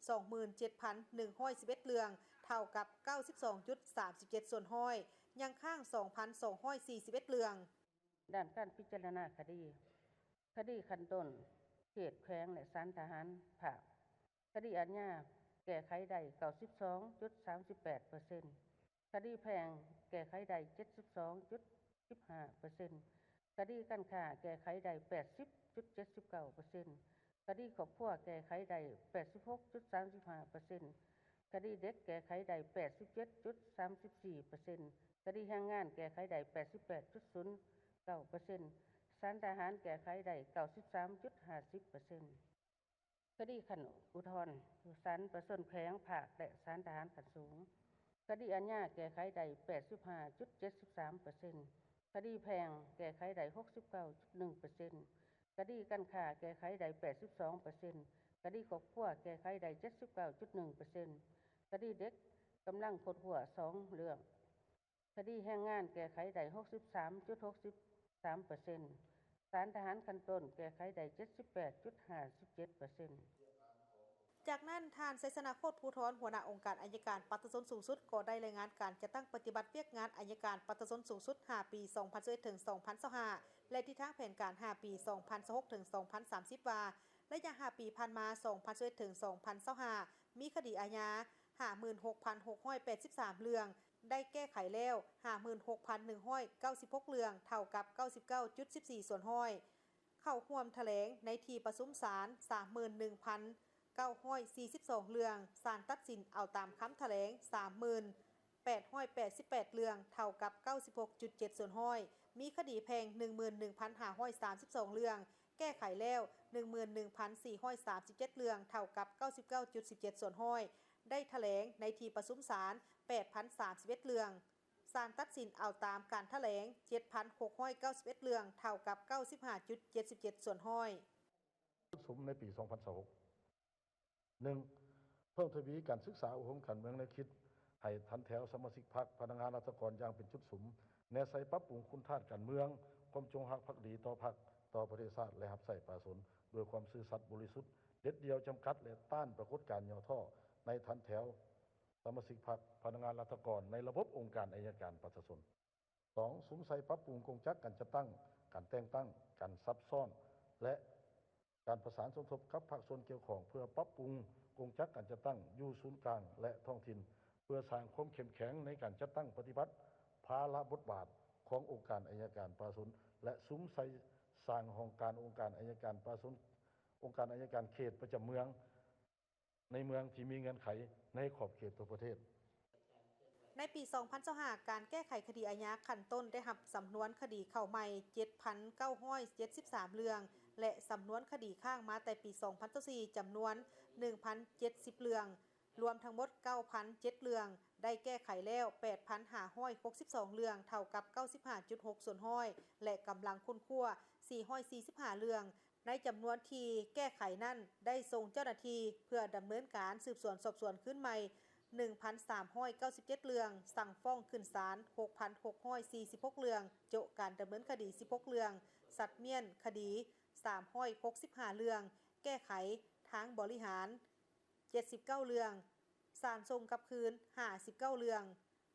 ສອງໝື່ນເຈັດພັນໜຶ່ງຮ້ອຍສິບເອັດເລື່ອງ, ເທົ່າກັບເກົ້າສິບສອງຈຸດສາມສິບເຈັດສ່ວນຮ້ອຍ, ຍັງຄ້າງ ສອງພັນສອງຮ້ອຍສີ່ສິບເອັດເລື່ອງ. ດ້ານການພິຈາລະນາຄະດີ ຄະດີຂັ້ນຕົ້ນ, ເຂດ, ແຂວງ ແລະ ສານທະຫານພາກ, ຄະດີອາຍາແກ້ໄຂໄດ້ເກົ້າສິບສອງຈຸດສາມສິບແປດເປີເຊັນ, ຄະດີແພ່ງແກ້ໄຂໄດ້ເຈັດສິບສອງຈຸດສິບຫ້າເປີເຊັນ, ຄະດີການຄ້າແກ້ໄຂໄດ້ແປດສິບຈຸດເຈັດສິບເກົ້າເປີເຊັນ, ຄະດີຄອບຄົວແກ້ໄຂໄດ້ແປດສິບຫົກຈຸດສາມສິບຫ້າເປີເຊັນ, ຄະດີເດັກແກ້ໄຂໄດ້ແປດສິບເຈັດຈຸດສາມສິບສີ່ເປີເຊັນ, ຄະດີແຮງງານແກ້ໄຂໄດ້ແປດສິບແປດຈຸດສູນເກົ້າເປີເຊັນ, ສານທະຫານແກ້ໄຂໄດ້ເກົ້າສິບສາມຈຸດຫ້າສິບເປີເຊັນ. ຄະດີຂັ້ນອຸທອນ ຢູ່ສານປະຊາຊົນແຂວງ, ພາກ ແລະ ສານທະຫານຂັ້ນສູງ, ຄະດີອາຍາແກ້ໄຂໄດ້ແປດສິບຫ້າຈຸດເຈັດສິບສາມເປີເຊັນ, ຄະດີແພ່ງແກ້ໄຂໄດ້ຫົກສິບເກົ້າຈຸດໜຶ່ງເປີເຊັນ, ຄະດີການຄ້າແກ້ໄຂໄດ້ແປດສິບສອງເປີເຊັນ, ຄະດີຄອບຄົວແກ້ໄຂໄດ້ເຈັດສິບເກົ້າຈຸດໜຶ່ງເປີເຊັນ, ຄະດີເດັກກຳລັງຄົ້ນຄວ້າສອງເລື່ອງ, ຄະດີແຮງງານແກ້ໄຂໄດ້ຫົກສິບສາມຈຸດຫົກສິບສາມເປີເຊັນ, ສານທະຫານຂັ້ນຕົ້ນແກ້ໄຂໄດ້ເຈັດສິບແປດຈຸດຫ້າສິບເຈັດເປີເຊັນ. ຈາກນັ້ນ, ທ່ານ ໄຊຊະນະ ໂຄດພູທອນ ຫົວໜ້າອົງການໄອຍະການປະຊາຊົນສູງສຸດ ກໍໄດ້ລາຍງານການຈັດຕັ້ງປະຕິບັດວຽກງານໄອຍະການປະຊາຊົນສູງສຸດ ຫ້າປີ ສອງພັນຊາວເອັດ ເຖິງ ສອງພັນຊາວຫ້າ ແລະ ທິດທາງແຜນການ ຫ້າປີ ສອງພັນຊາວຫົກ ເຖິງ ສອງພັນສາມສິບ ວ່າ ໄລຍະ ຫ້າ ປີຜ່ານມາ ສອງພັນຊາວເອັດ ເຖິງ ສອງພັນຊາວຫ້າ ມີຄະດີອາຍາ ຫ້າໝື່ນຫົກພັນຫົກຮ້ອຍແປດສິບສາມເລື່ອງ, ໄດ້ແກ້ໄຂແລ້ວ ຫ້າໝື່ນຫົກພັນໜຶ່ງຮ້ອຍເກົ້າສິບຫົກເລື່ອງ, ເທົ່າກັບ ເກົ້າສິບເກົ້າຈຸດສິບສີ່ສ່ວນຮ້ອຍ. ເຂົ້າຮ່ວມຖະແຫຼງໃນທີ່ປະຊຸມສານ ສາມໝື່ນໜຶ່ງພັນເກົ້າຮ້ອຍສີ່ສິບສອງເລື່ອງ, ສານຕັດສິນເອົາຕາມຄຳຖະແຫຼງ ສາມໝື່ນແປດຮ້ອຍແປດສິບແປດເລື່ອງ, ເທົ່າກັບ ເກົ້າສິບຫົກຈຸດເຈັດສ່ວນຮ້ອຍ. ມີຄະດີແພ່ງ ໜຶ່ງໝື່ນໜຶ່ງພັນຫ້າຮ້ອຍສາມສິບສອງເລື່ອງ, ແກ້ໄຂແລ້ວ ໜຶ່ງໝື່ນໜຶ່ງພັນສີ່ຮ້ອຍສາມສິບເຈັດເລື່ອງ, ເທົ່າກັບ ເກົ້າສິບເກົ້າຈຸດສິບເຈັດສ່ວນຮ້ອຍ. ໄດ້ຖະແຫຼງໃນທີ່ປະຊຸມສານ ແປດພັນສາມສິບເອັດເລື່ອງ, ສານຕັດສິນເອົາຕາມການຖະແຫຼງ ເຈັດພັນຫົກຮ້ອຍເກົ້າສິບເອັດເລື່ອງ, ເທົ່າກັບ ເກົ້າສິບຫ້າຈຸດເຈັດສິບເຈັດສ່ວນຮ້ອຍ. ຈຸດສຸມໃນປີສອງພັນຊາວຫົກ ໜຶ່ງ ເພີ່ມທະວີການສຶກສາອົບຮົມການເມືອງແນວຄິດໃຫ້ຖັນແຖວສະມາຊິກພັກ, ພະນັກງານລັດຖະກອນຢ່າງເປັນຈຸດສຸມ, ແນໃສ່ປັບປຸງຄຸນທາດການເມືອງ, ຄວາມຈົງຮັກພັກດີຕໍ່ພັກ, ຕໍ່ປະເທດຊາດ ແລະ ຮັບໃຊ້ປະຊາຊົນດ້ວຍຄວາມຊື່ສັດບໍລິສຸດ, ເດັດດ່ຽວຈຳກັດ ແລະ ຕ້ານປາກົດການຫຍໍ້ທໍ້ໃນຖັນແຖວສະມາຊິກພັກ, ພະນັກງານລັດຖະກອນໃນລະບົບອົງການໄອຍະການປະຊາຊົນ. ສອງ ສຸມໃສ່ປັບປຸງກົງຈັກການຈັດຕັ້ງ, ການແຕ່ງຕັ້ງ, ການຊັບຊ້ອນ ແລະ ການປະສານສົມທົບກັບພາກສ່ວນກ່ຽວຂ້ອງ ເພື່ອປັບປຸງກົງຈັກການຈັດຕັ້ງຢູ່ສູນກາງ ແລະ ທ້ອງຖິ່ນ, ເພື່ອສ້າງຄວາມເຂັ້ມແຂງໃນການຈັດຕັ້ງປະຕິບັດພາລະບົດບາດຂອງອົງການໄອຍະການປະຊາຊົນ ແລະ ສຸມໃສ່ສ້າງຫ້ອງການອົງການໄອຍະການປະຊາຊົນ, ອົງການໄອຍະການເຂດປະຈຳເມືອງ ໃນເມືອງທີ່ມີເງື່ອນໄຂໃນຂອບເຂດທົ່ວປະເທດ. ໃນປີສອງພັນຊາວຫ້າ ການແກ້ໄຂຄະດີອາຍາຂັ້ນຕົ້ນໄດ້ຮັບສຳນວນຄະດີເຂົ້າໃໝ່ ເຈັດພັນເກົ້າຮ້ອຍເຈັດສິບສາມເລື່ອງ ແລະ ສຳນວນຄະດີຄ້າງມາແຕ່ປີສອງພັນຊາວສີ່ ຈຳນວນ ໜຶ່ງພັນເຈັດສິບເລື່ອງ, ລວມທັງໝົດ ເກົ້າພັນເຈັດເລື່ອງ, ໄດ້ແກ້ໄຂແລ້ວ ແປດພັນຫ້າຮ້ອຍຫົກສິບສອງເລື່ອງ, ເທົ່າກັບ ເກົ້າສິບຫ້າຈຸດຫົກສ່ວນຮ້ອຍ ແລະ ກຳລັງຄົ້ນຄວ້າ ສີ່ຮ້ອຍສີ່ສິບຫ້າເລື່ອງ. ໃນຈຳນວນທີ່ແກ້ໄຂນັ້ນ ໄດ້ສົ່ງເຈົ້າໜ້າທີ່ເພື່ອດຳເນີນການສືບສວນສອບສວນຄືນໃໝ່ ໜຶ່ງພັນສາມຮ້ອຍເກົ້າສິບເຈັດເລື່ອງ, ສັ່ງຟ້ອງຂຶ້ນສານ ຫົກພັນຫົກຮ້ອຍສີ່ສິບຫົກເລື່ອງ, ໂຈະການດຳເນີນຄະດີ ສິບຫົກເລື່ອງ, ສັດມ້ຽນຄະດີ ສາມຮ້ອຍຫົກສິບຫ້າເລື່ອງ, ແກ້ໄຂທາງບໍລິຫານ ເຈັດສິບເກົ້າເລື່ອງ, ສານສົ່ງກັບຄືນ ຫ້າສິບເກົ້າເລື່ອງ.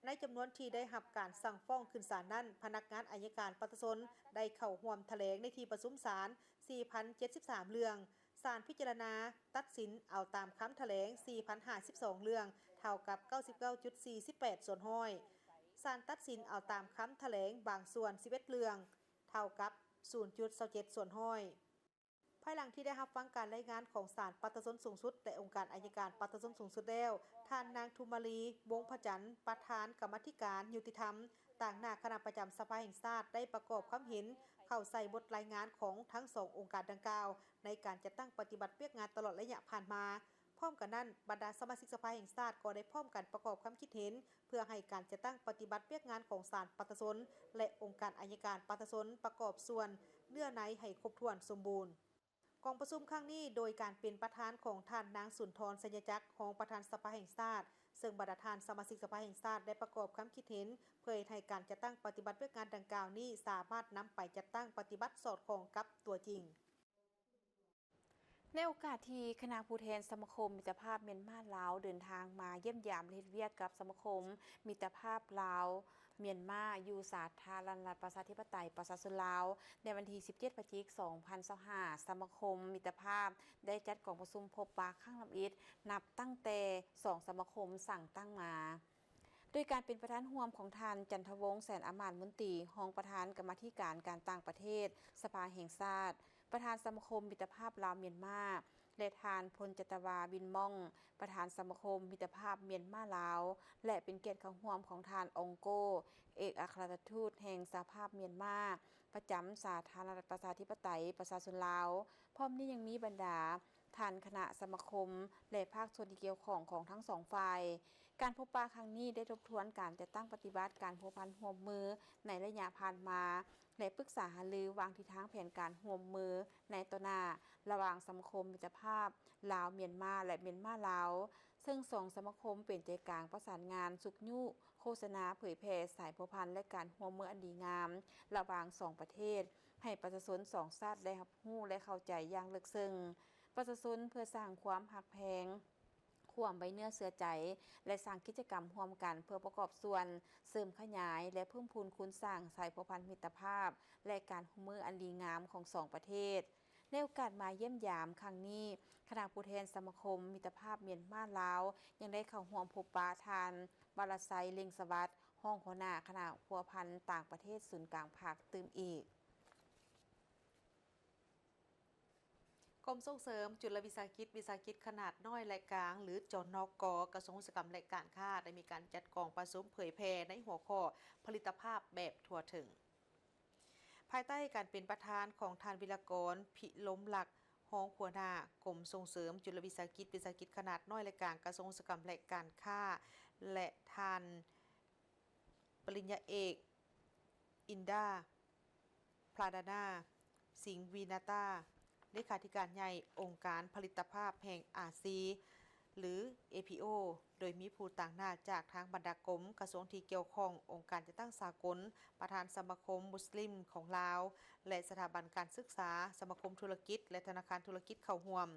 ໃນຈຳນວນທີ່ໄດ້ຮັບການສັ່ງຟ້ອງຂຶ້ນສານນັ້ນ, ພະນັກງານໄອຍະການປະຊາຊົນໄດ້ເຂົ້າຮ່ວມຖະແຫຼງໃນທີ່ປະຊຸມສານ ສີ່ພັນເຈັດສິບສາມເລື່ອງ, ສານພິຈາລະນາຕັດສິນເອົາຕາມຄຳຖະແຫຼງ ສີ່ພັນຫ້າສິບສອງເລື່ອງ, ເທົ່າກັບເກົ້າສິບເກົ້າຈຸດສີ່ສິບແປດສ່ວນຮ້ອຍ. ສານຕັດສິນເອົາຕາມຄຳຖະແຫຼງບາງສ່ວນສິບເອັດເລື່ອງ ເທົ່າກັບສູນຈຸດຊາວເຈັດສ່ວນຮ້ອຍ. ພາຍຫຼັງທີ່ໄດ້ຮັບຟັງການລາຍງານຂອງສານປະຊາຊົນສູງສຸດ ແລະ ອົງການໄອຍະການປະຊາຊົນສູງສຸດແລ້ວ, ທ່ານນາງທຸມມາລີ ວົງພະຈັນ ປະທານກຳມາທິການຍຸຕິທຳ ຕາງໜ້າຄະນະປະຈຳສະພາແຫ່ງຊາດ ໄດ້ປະກອບຄຳເຫັນເຂົ້າໃສ່ບົດລາຍງານຂອງທັງສອງອົງການດັ່ງກ່າວ ໃນການຈັດຕັ້ງປະຕິບັດວຽກງານຕະຫຼອດໄລຍະຜ່ານມາ. ພ້ອມກັນນັ້ນ, ບັນດາສະມາຊິກສະພາແຫ່ງຊາດກໍໄດ້ພ້ອມກັນປະກອບຄຳຄິດເຫັນ ເພື່ອໃຫ້ການຈັດຕັ້ງປະຕິບັດວຽກງານຂອງສານປະຊາຊົນ ແລະ ອົງການໄອຍະການປະຊາຊົນປະກອບສ່ວນເນື້ອໃນໃຫ້ຄົບຖ້ວນສົມບູນ. ກອງປະຊຸມຄັ້ງນີ້ ໂດຍການເປັນປະທານຂອງທ່ານນາງສຸນທອນ ໄຊຍະຈັກ ຮອງປະທານສະພາແຫ່ງຊາດ, ເຊິ່ງບັນດາທ່ານສະມາຊິກສະພາແຫ່ງຊາດໄດ້ປະກອບຄຳຄິດເຫັນ ເພື່ອເຮັດໃຫ້ການຈັດຕັ້ງປະຕິບັດວຽກງານດັ່ງກ່າວນີ້ ສາມາດນຳໄປຈັດຕັ້ງປະຕິບັດສອດຄ່ອງກັບຕົວຈິງ. ໃນໂອກາດທີ່ຄະນະຜູ້ແທນສະມາຄົມມິດຕະພາບມຽນມາ-ລາວ ເດີນທາງມາຢ້ຽມຢາມ ແລະ ເຮັດວຽກກັບສະມາຄົມມິດຕະພາບລາວ ມຽນມາ ຢູ່ສາທາລະນະລັດປະຊາທິປະໄຕປະຊາຊົນລາວ ໃນວັນທີສິບເຈັດ ພະຈິກ ສອງພັນຊາວຫ້າ, ສະມາຄົມມິດຕະພາບໄດ້ຈັດກອງປະຊຸມພົບປະຄັ້ງທຳອິດ ນັບຕັ້ງແຕ່ສອງສະມາຄົມສ້າງຕັ້ງມາ. ໂດຍການເປັນປະທານຮ່ວມຂອງທ່ານ ຈັນທະວົງ ແສນອາມາດ ມົນຕີ ຮອງປະທານກຳມາທິການການຕ່າງປະເທດ ສະພາແຫ່ງຊາດ, ປະທານສະມາຄົມມິດຕະພາບລາວ-ມຽນມາ ແລະ ທ່ານ ພົນຈັດຕະວາ ວິນມ່ອງ ປະທານສະມາຄົມມິດຕະພາບມຽນມາ-ລາວ ແລະ ເປັນກຽດເຂົ້າຮ່ວມຂອງທ່ານ ອອງໂກ ເອກອັກຄະລັດຖະທູດແຫ່ງສະຫະພາບມຽນມາ ປະຈຳສາທາລະນະລັດປະຊາທິປະໄຕປະຊາຊົນລາວ. ພ້ອມນີ້ຍັງມີບັນດາທ່ານຄະນະສະມາຄົມ ແລະ ພາກສ່ວນທີ່ກ່ຽວຂ້ອງຂອງທັງສອງຝ່າຍ. ການພົບປະຄັ້ງນີ້ໄດ້ທົບທວນການຈັດຕັ້ງປະຕິບັດການພົວພັນຮ່ວມມືໃນໄລຍະຜ່ານມາ ແລະ ປຶກສາຫາລືວາງທິດທາງແຜນການຮ່ວມມືໃນຕໍ່ໜ້າ ລະຫວ່າງສະມາຄົມມິດຕະພາບລາວ-ມຽນມາ ແລະ ມຽນມາ-ລາວ, ເຊິ່ງສອງສະມາຄົມເປັນໃຈກາງປະສານງານ, ຊຸກຍູ້, ໂຄສະນາ, ເຜີຍແຜ່ສາຍພົວພັນ ແລະ ການຮ່ວມມືອັນດີງາມລະຫວ່າງສອງປະເທດ ໃຫ້ປະຊາຊົນສອງຊາດໄດ້ຮັບຮູ້ ແລະ ເຂົ້າໃຈຢ່າງເລິກເຊິ່ງປະຊາຊົນ ເພື່ອສ້າງຄວາມຮັກແພງ, ຄວາມໄວ້ເນື້ອເຊື່ອໃຈ ແລະ ສ້າງກິດຈະກຳຮ່ວມກັນ ເພື່ອປະກອບສ່ວນເສີມຂະຫຍາຍ ແລະ ເພີ່ມພູນຄູນສ້າງສາຍພົວພັນມິດຕະພາບ ແລະ ການຮ່ວມມືອັນດີງາມຂອງສອງປະເທດ. ໃນໂອກາດມາຢ້ຽມຢາມຄັ້ງນີ້, ຄະນະຜູ້ແທນສະມາຄົມມິດຕະພາບມຽນມາ-ລາວ ຍັງໄດ້ເຂົ້າຮ່ວມພົບປະທ່ານ ວະລະໄຊ ເລັ່ງສະຫວັດ ຮອງຫົວໜ້າຄະນະພົວພັນຕ່າງປະເທດສູນກາງພັກຕື່ມອີກ. ກົມສົ່ງເສີມຈຸລະວິສາຫະກິດ ວິສາຫະກິດຂະໜາດນ້ອຍ ແລະ ກາງ ຫຼື ຈນກ ກະຊວງອຸດສາຫະກຳ ແລະ ການຄ້າ ໄດ້ມີການຈັດກອງປະຊຸມເຜີຍແຜ່ໃນຫົວຂໍ້ຜະລິດຕະພາບແບບທົ່ວເຖິງ. ພາຍໃຕ້ການເປັນປະທານຂອງທ່ານ ວິລະກອນ ພິລົມລັກ ຮອງຫົວໜ້າກົມສົ່ງເສີມຈຸລະວິສາຫະກິດ ວິສາຫະກິດຂະໜາດນ້ອຍ ແລະ ກາງ ກະຊວງອຸດສາຫະກຳ ແລະ ການຄ້າ ແລະ ທ່ານ ປະລິນຍາເອກ ອິນດາ ພຣາດານາ ສິງວີນາຕາ ເລຂາທິການໃຫຍ່ອົງການຜະລິດຕະພາບແຫ່ງອາຊີ ຫຼື ເອພີໂອ ໂດຍມີຜູ້ຕາງໜ້າຈາກທາງບັນດາກົມ, ກະຊວງທີ່ກ່ຽວຂ້ອງ, ອົງການຈັດຕັ້ງສາກົນ, ປະທານສະມາຄົມມຸສລິມຂອງລາວ ແລະ ສະຖາບັນການສຶກສາ, ສະມາຄົມທຸລະກິດ ແລະ ທະນາຄານທຸລະກິດເຂົ້າຮ່ວມ.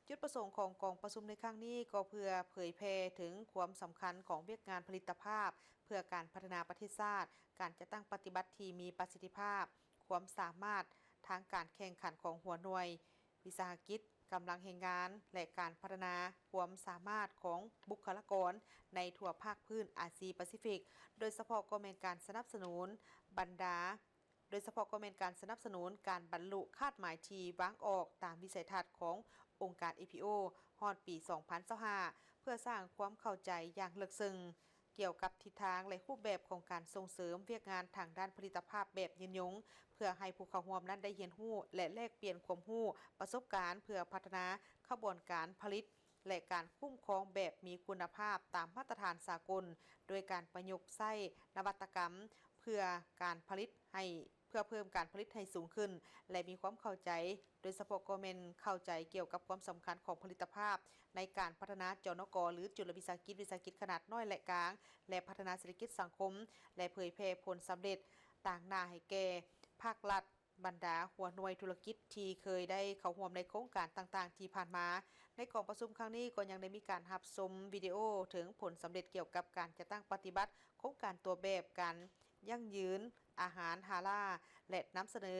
ຈຸດປະສົງຂອງກອງປະຊຸມໃນຄັ້ງນີ້ກໍເພື່ອເຜີຍແຜ່ເຖິງຄວາມສຳຄັນຂອງວຽກງານຜະລິດຕະພາບ ເພື່ອການພັດທະນາປະເທດຊາດ, ການຈັດຕັ້ງປະຕິບັດທີ່ມີປະສິດທິພາບ, ຄວາມສາມາດທາງການແຂ່ງຂັນຂອງຫົວໜ່ວຍວິສາຫະກິດ, ກຳລັງແຮງງານ ແລະ ການພັດທະນາຄວາມສາມາດຂອງບຸກຄະລາກອນໃນທົ່ວພາກພື້ນອາຊີປາຊີຟິກ, ໂດຍສະເພາະກໍແມ່ນການສະໜັບສະໜູນບັນດາ ໂດຍສະເພາະກໍແມ່ນການສະໜັບສະໜູນການບັນລຸຄາດໝາຍທີ່ວາງອອກຕາມວິໄສທັດຂອງອົງການ ເອພີໂອ ຮອດປີສອງພັນຊາວຫ້າ ເພື່ອສ້າງຄວາມເຂົ້າໃຈຢ່າງເລິກເຊິ່ງກ່ຽວກັບທິດທາງ ແລະ ຮູບແບບຂອງການສົ່ງເສີມວຽກງານທາງດ້ານຜະລິດຕະພາບແບບຍືນຍົງ, ເພື່ອໃຫ້ຜູ້ເຂົ້າຮ່ວມນັ້ນໄດ້ຮຽນຮູ້ ແລະ ແລກປ່ຽນຄວາມຮູ້ປະສົບການ ເພື່ອພັດທະນາຂະບວນການຜະລິດ ແລະ ການຄຸ້ມຄອງແບບມີຄຸນນະພາບຕາມມາດຕະຖານສາກົນ, ໂດຍການປະຍຸກໃຊ້ນະວັດຕະກຳເພື່ອການຜະລິດໃຫ້ ເພື່ອເພີ່ມການຜະລິດໃຫ້ສູງຂຶ້ນ ແລະ ມີຄວາມເຂົ້າໃຈ, ໂດຍສະເພາະກໍແມ່ນເຂົ້າໃຈກ່ຽວກັບຄວາມສຳຄັນຂອງຜະລິດຕະພາບໃນການພັດທະນາ ຈນກ ຫຼື ຈຸລະວິສາຫະກິດ, ວິສາຫະກິດຂະໜາດນ້ອຍ ແລະ ກາງ ແລະ ພັດທະນາເສດຖະກິດສັງຄົມ ແລະ ເຜີຍແຜ່ຜົນສຳເລັດຕາງໜ້າໃຫ້ແກ່ພາກລັດ, ບັນດາຫົວໜ່ວຍທຸລະກິດທີ່ເຄີຍໄດ້ເຂົ້າຮ່ວມໃນໂຄງການຕ່າງໆທີ່ຜ່ານມາ. ໃນກອງປະຊຸມຄັ້ງນີ້ກໍຍັງໄດ້ມີການຮັບຊົມວິດີໂອເຖິງຜົນສຳເລັດກ່ຽວກັບການຈັດຕັ້ງປະຕິບັດໂຄງການຕົວແບບການຢັ້ງຢືນອາຫານຮາລາລ ແລະ ນຳສະເໜີ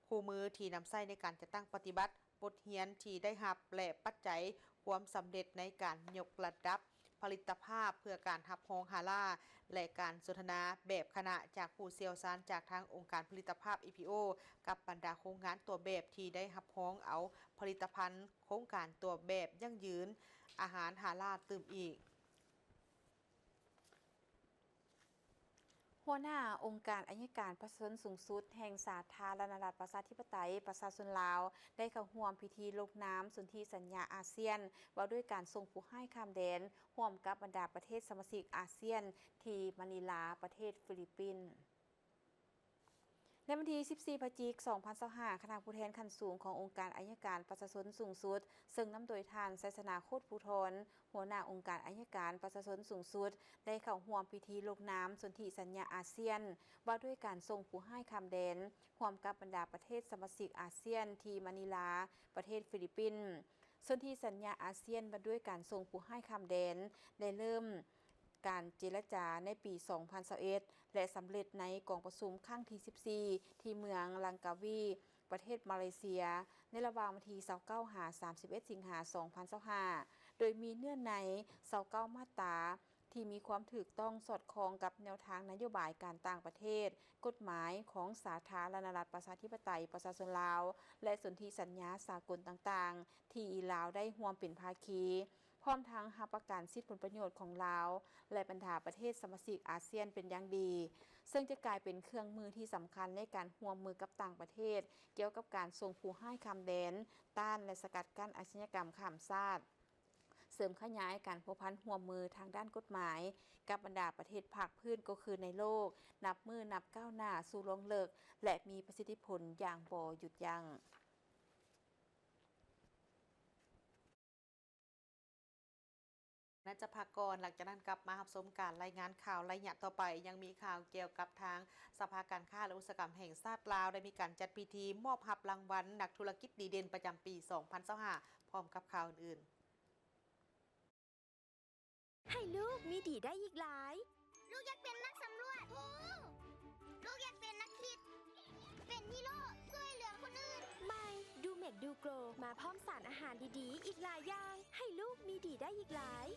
ຄູ່ມືທີ່ນຳໃຊ້ໃນການຈັດຕັ້ງປະຕິບັດ, ບົດຮຽນທີ່ໄດ້ຮັບ ແລະ ປັດໄຈຄວາມສຳເລັດໃນການຍົກລະດັບ ຜະລິດຕະພາບເພື່ອການຮັບຮອງຮາລາ ແລະ ການສົນທະນາແບບຄະນະຈາກຜູ້ຊ່ຽວຊານຈາກທາງອົງການຜະລິດຕະພາບ ອີພີໂອ ກັບບັນດາໂຮງງານຕົວແບບທີ່ໄດ້ຮັບຮອງເອົາຜະລິດຕະພັນໂຄງການຕົວແບບຢັ້ງຢືນອາຫານຮາລາຕື່ມອີກ. ຫົວໜ້າອົງການໄອຍະການປະຊາຊົນສູງສຸດແຫ່ງສາທາລະນະລັດປະຊາທິປະໄຕປະຊາຊົນລາວ ໄດ້ເຂົ້າຮ່ວມພິທີລົງນາມສົນທິສັນຍາອາຊຽນ ວ່າດ້ວຍການສົ່ງຜູ້ຮ້າຍຂ້າມແດນ ຮ່ວມກັບບັນດາປະເທດສະມາຊິກອາຊຽນ ທີ່ມະນີລາ ປະເທດຟີລິບປິນ. ໃນວັນທີສິບສີ່ ພະຈິກ ສອງພັນຊາວຫ້າ ຄະນະຜູ້ແທນຂັ້ນສູງຂອງອົງການໄອຍະການປະຊາຊົນສູງສຸດ ເຊິ່ງນຳໂດຍທ່ານ ໄຊຊະນາ ໂຄດພູທອນ ຫົວໜ້າອົງການໄອຍະການປະຊາຊົນສູງສຸດ ໄດ້ເຂົ້າຮ່ວມພິທີລົງນາມສົນທິສັນຍາອາຊຽນ ວ່າດ້ວຍການສົ່ງຜູ້ຮ້າຍຂ້າມແດນ ຮ່ວມກັບບັນດາປະເທດສະມາຊິກອາຊຽນ ທີ່ມະນີລາ ປະເທດຟີລິບປິນ. ສົນທິສັນຍາອາຊຽນວ່າດ້ວຍການສົ່ງຜູ້ຮ້າຍຂ້າມແດນ ໄດ້ເລີ່ມການເຈລະຈາໃນປີສອງພັນຊາວເອັດ ແລະ ສຳເລັດໃນກອງປະຊຸມຄັ້ງທີສິບສີ່ ທີ່ເມືອງລັງກາວີ ປະເທດມາເລເຊຍ ໃນລະຫວ່າງວັນທີຊາວເກົ້າ ຫາ ສາມສິບເອັດ ສິງຫາ ສອງພັນຊາວຫ້າ ໂດຍມີເນື້ອໃນຊາວເກົ້າມາດຕາ ທີ່ມີຄວາມຖືກຕ້ອງສອດຄ່ອງກັບແນວທາງນະໂຍບາຍການຕ່າງປະເທດ, ກົດໝາຍຂອງສາທາລະນະລັດປະຊາທິປະໄຕປະຊາຊົນລາວ ແລະ ສົນທິສັນຍາສາກົນຕ່າງໆ ທີ່ລາວໄດ້ຮ່ວມເປັນພາຄີ, ພ້ອມທັງຮັບປະກັນສິດຜົນປະໂຫຍດຂອງລາວ ແລະ ບັນດາປະເທດສະມາຊິກອາຊຽນເປັນຢ່າງດີ, ເຊິ່ງຈະກາຍເປັນເຄື່ອງມືທີ່ສຳຄັນໃນການຮ່ວມມືກັບຕ່າງປະເທດ ກ່ຽວກັບການສົ່ງຜູ້ຮ້າຍຂ້າມແດ, ຕ້ານ ແລະ ສະກັດກັ້ນອາຊະຍາກຳຂ້າມຊາດ. ເສີມຂະຫຍາຍການພົວພັນຮ່ວມມືທາງດ້ານກົດໝາຍກັບບັນດາປະເທດພາກພື້ນກໍຄືໃນໂລກ ນັບມື້ນັບກ້າວໜ້າສູ່ລວງເລິກ ແລະ ມີປະສິດທິຜົນຢ່າງບໍ່ຢຸດຢັ້ງ. ນັ້ນຈະພັກກ່ອນ, ຫຼັງຈາກນັ້ນກັບມາຮັບຊົມການລາຍງານຂ່າວໄລຍະຕໍ່ໄປ. ຍັງມີຂ່າວກ່ຽວກັບທາງສະພາການຄ້າ ແລະ ອຸດສາຫະກຳແຫ່ງຊາດລາວ ໄດ້ມີການຈັດພິທີມອບຮັບລາງວັນນັກທຸລະກິດດີເດັ່ນປະຈຳປີສອງພັນຊາວຫ້າ ພ້ອມກັບຂ່າວອື່ນໆ. ໃຫ້ລູກມີດີໄດ້ອີກຫຼາຍ. ລູກຢາກເປັນນັກສຳຫຼວດ. ໂອ້ ລູກຢາກເປັນນັກຄິດ, ເປັນຮີໂຣ, ຊ່ວຍເຫຼືອຄົນອື່ນ. ໃໝ່ ດູເມັກດູໂກຣ ມາພ້ອມສານອາຫານດີໆອີກຫຼາຍຢ່າງ, ໃຫ້ລູກມີດີໄດ້ອີກຫຼາຍ.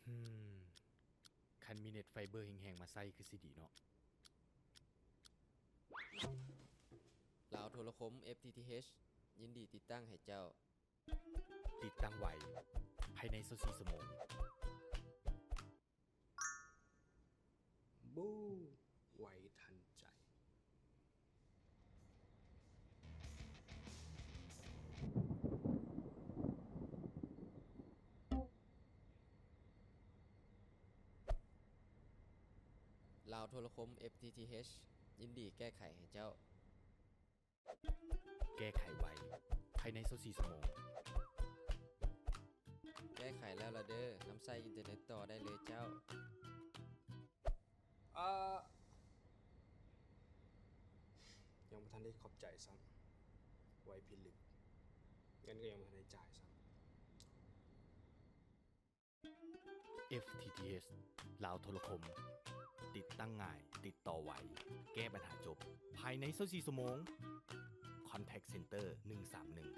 ຫືມ ຄັນມີເນັດໄຟເບີແຮງໆມາໃຊ້ຄືຊິດີເນາະ. ລາວໂທລະຄົມ ເອັຟທີທີເອັດ ຍິນດີຕິດຕັ້ງໃຫ້ເຈົ້າ. ຕິດຕັ້ງໄວ ພາຍໃນຊາວສີ່ຊົ່ວໂມງ. ບູ ໄວທັນໃຈ. ລາວໂທລະຄົມ ເອັຟທີທີເອັດ ຍິນດີແກ້ໄຂໃຫ້ເຈົ້າ. ແກ້ໄຂໄວ ພາຍໃນຊາວສີ່ຊົ່ວໂມງ. ແກ້ໄຂແລ້ວລະເດີ, ນຳໃຊ້ອິນເຕີເນັດຕໍ່ໄດ້ເລີຍເຈົ້າ. ເອີ ຍັງບໍ່ທັນໄດ້ຂອບໃຈຊ້ຳ, ໄວພິລຶກ, ເງິນກໍຍັງບໍ່ທັນໄດ້ຈ່າຍຊ້ຳ. ເອັຟທີທີເອັດ ລາວໂທລະຄົມ, ຕິດຕັ້ງງ່າຍ, ຕິດຕໍ່ໄວ, ແກ້ບັນຫາຈົບ ພາຍໃນຊາວສີ່ຊົ່ວໂມງ. Contact Center ໜຶ່ງສາມໜຶ່ງ.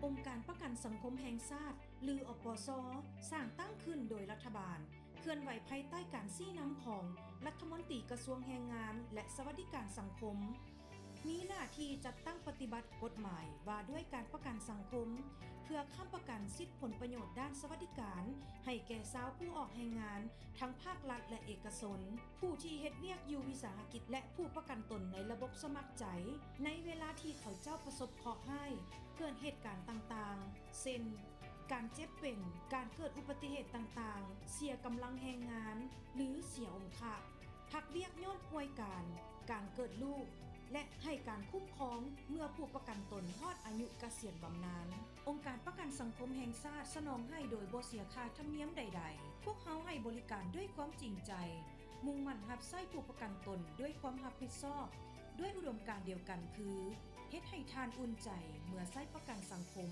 ອົງການປະກັນສັງຄົມແຫ່ງຊາດ ຫຼື ອປຊ ສ້າງຕັ້ງຂຶ້ນໂດຍລັດຖະບານ, ເຄື່ອນໄຫວພາຍໃຕ້ການຊີ້ນຳຂອງລັດຖະມົນຕີກະຊວງແຮງງານ ແລະ ສະຫວັດດີການສັງຄົມ, ມີໜ້າທີ່ຈັດຕັ້ງປະຕິບັດກົດໝາຍວ່າດ້ວຍການປະກັນສັງຄົມ ເພື່ອຄ້ຳປະກັນສິດຜົນປະໂຫຍດດ້ານສະຫວັດດີການໃຫ້ແກ່ຊາວຜູ້ອອກແຮງງານ ທັງພາກລັດ ແລະ ເອກະຊົນ, ຜູ້ທີ່ເຮັດວຽກຢູ່ວິສາຫະກິດ ແລະ ຜູ້ປະກັນຕົນໃນລະບົບສະໝັກໃຈ ໃນເວລາທີ່ເຂົາເຈົ້າປະສົບເຄາະຮ້າຍ, ເກີດເຫດການຕ່າງໆ ເຊັ່ນ ການເຈັບເປັນ, ການເກີດອຸບັດຕິເຫດຕ່າງໆ, ເສຍກຳລັງແຮງງານ ຫຼື ເສຍອົງຄະ, ພັກວຽກຍ້ອນປ່ວຍການ, ການເກີດລູກ ແລະ ໃຫ້ການຄຸ້ມຄອງເມື່ອຜູ້ປະກັນຕົນຮອດອາຍຸກະສຽນບຳນານ. ອົງການປະກັນສັງຄົມແຫ່ງຊາດສະໜອງໃຫ້ໂດຍບໍ່ເສຍຄ່າທຳນຽມໃດໆ. ພວກເຮົາໃຫ້ບໍລິການດ້ວຍຄວາມຈິງໃຈ, ມຸ່ງໝັ້ນຮັບໃຊ້ຜູ້ປະກັນຕົນດ້ວຍຄວາມຮັບຜິດຊອບ, ດ້ວຍອຸດົມການດຽວກັນຄື ເຮັດໃຫ້ທ່ານອຸ່ນໃຈເມື່ອໃຊ້ປະກັນສັງຄົມ.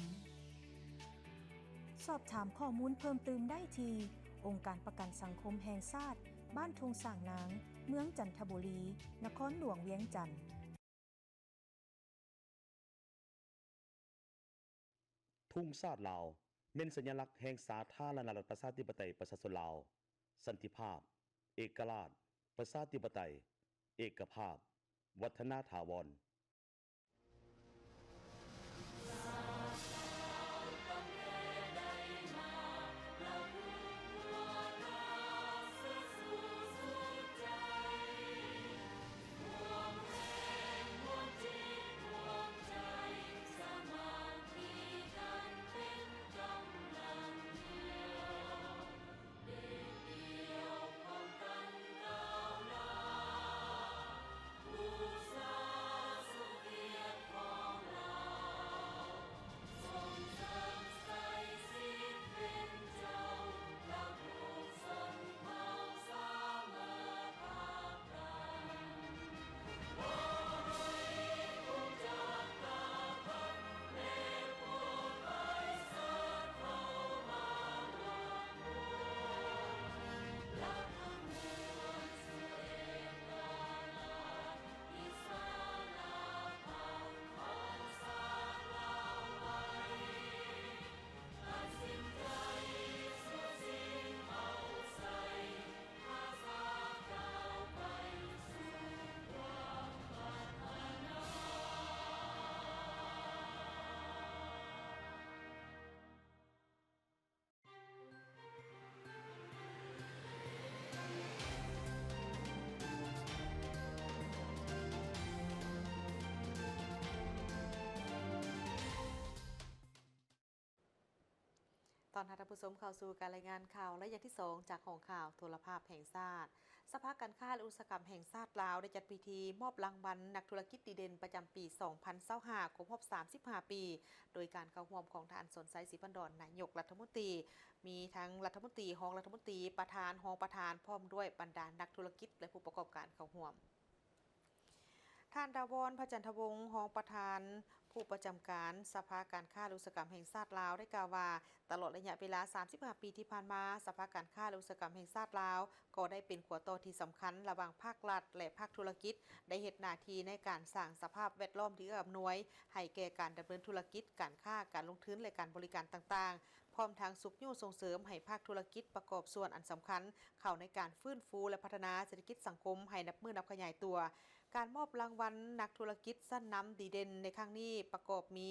ສອບຖາມຂໍ້ມູນເພີ່ມຕື່ມໄດ້ທີ່ ອົງການປະກັນສັງຄົມແຫ່ງຊາດ ບ້ານທົ່ງຊ້າງນາງ ເມືອງຈັນທະບູລີ, ນະຄອນຫຼວງວຽງຈັນ. ທຸງຊາດລາວ ແມ່ນສັນຍະລັກແຫ່ງສາທາລະນະລັດປະຊາທິປະໄຕປະຊາຊົນລາວ, ສັນຕິພາບ, ເອກະລາດ, ປະຊາທິປະໄຕ, ເອກະພາບ, ວັດທະນາຖາວອນ. ຕ້ອນຮັບທ່ານຜູ້ຊົມເຂົ້າສູ່ການລາຍງານຂ່າວໄລຍະທີສອງ ຈາກຫ້ອງຂ່າວໂທລະພາບແຫ່ງຊາດ. ສະພາການຄ້າ ແລະ ອຸດສາຫະກຳແຫ່ງຊາດລາວ ໄດ້ຈັດພິທີມອບລາງວັນນັກທຸລະກິດດີເດັ່ນປະຈຳປີສອງພັນຊາວຫ້າ ຄົບຮອບສາມສິບຫ້າປີ ໂດຍການເຂົ້າຮ່ວມຂອງທ່ານ ສອນໄຊ ສີພັນດອນ ນາຍົກລັດຖະມົນຕີ, ມີທັງລັດຖະມົນຕີ, ຮອງລັດຖະມົນຕີ, ປະທານ, ຮອງປະທານ, ພ້ອມດ້ວຍບັນດານັກທຸລະກິດ ແລະ ຜູ້ປະກອບການເຂົ້າຮ່ວມ. ທ່ານ ດາວອນ ພະຈັນທະວົງ ຮອງປະທານຜູ້ປະຈຳການສະພາການຄ້າ ແລະ ອຸດສາຫະກຳແຫ່ງຊາດລາວ ໄດ້ກ່າວວ່າ ຕະຫຼອດໄລຍະເວລາສາມສິບຫ້າປີທີ່ຜ່ານມາ, ສະພາການຄ້າ ແລະ ອຸດສາຫະກຳແຫ່ງຊາດລາວ ກໍໄດ້ເປັນຂົວຕໍ່ທີ່ສຳຄັນລະຫວ່າງພາກລັດ ແລະ ພາກທຸລະກິດ, ໄດ້ເຮັດໜ້າທີ່ໃນການສ້າງສະພາບແວດລ້ອມທີ່ເອື້ອອຳນວຍໃຫ້ແກ່ການດຳເນີນທຸລະກິດ, ການຄ້າ, ການລົງທຶນ ແລະ ການບໍລິການຕ່າງໆ, ພ້ອມທັງຊຸກຍູ້ສົ່ງເສີມໃຫ້ພາກທຸລະກິດປະກອບສ່ວນອັນສຳຄັນເຂົ້າໃນການຟື້ນຟູ ແລະ ພັດທະນາເສດຖະກິດສັງຄົມໃຫ້ນັບມື້ນັບຂະຫຍາຍຕົວ. ການມອບລາງວັນນັກທຸລະກິດຊັ້ນນຳດີເດັ່ນໃນຄັ້ງນີ້ປະກອບມີ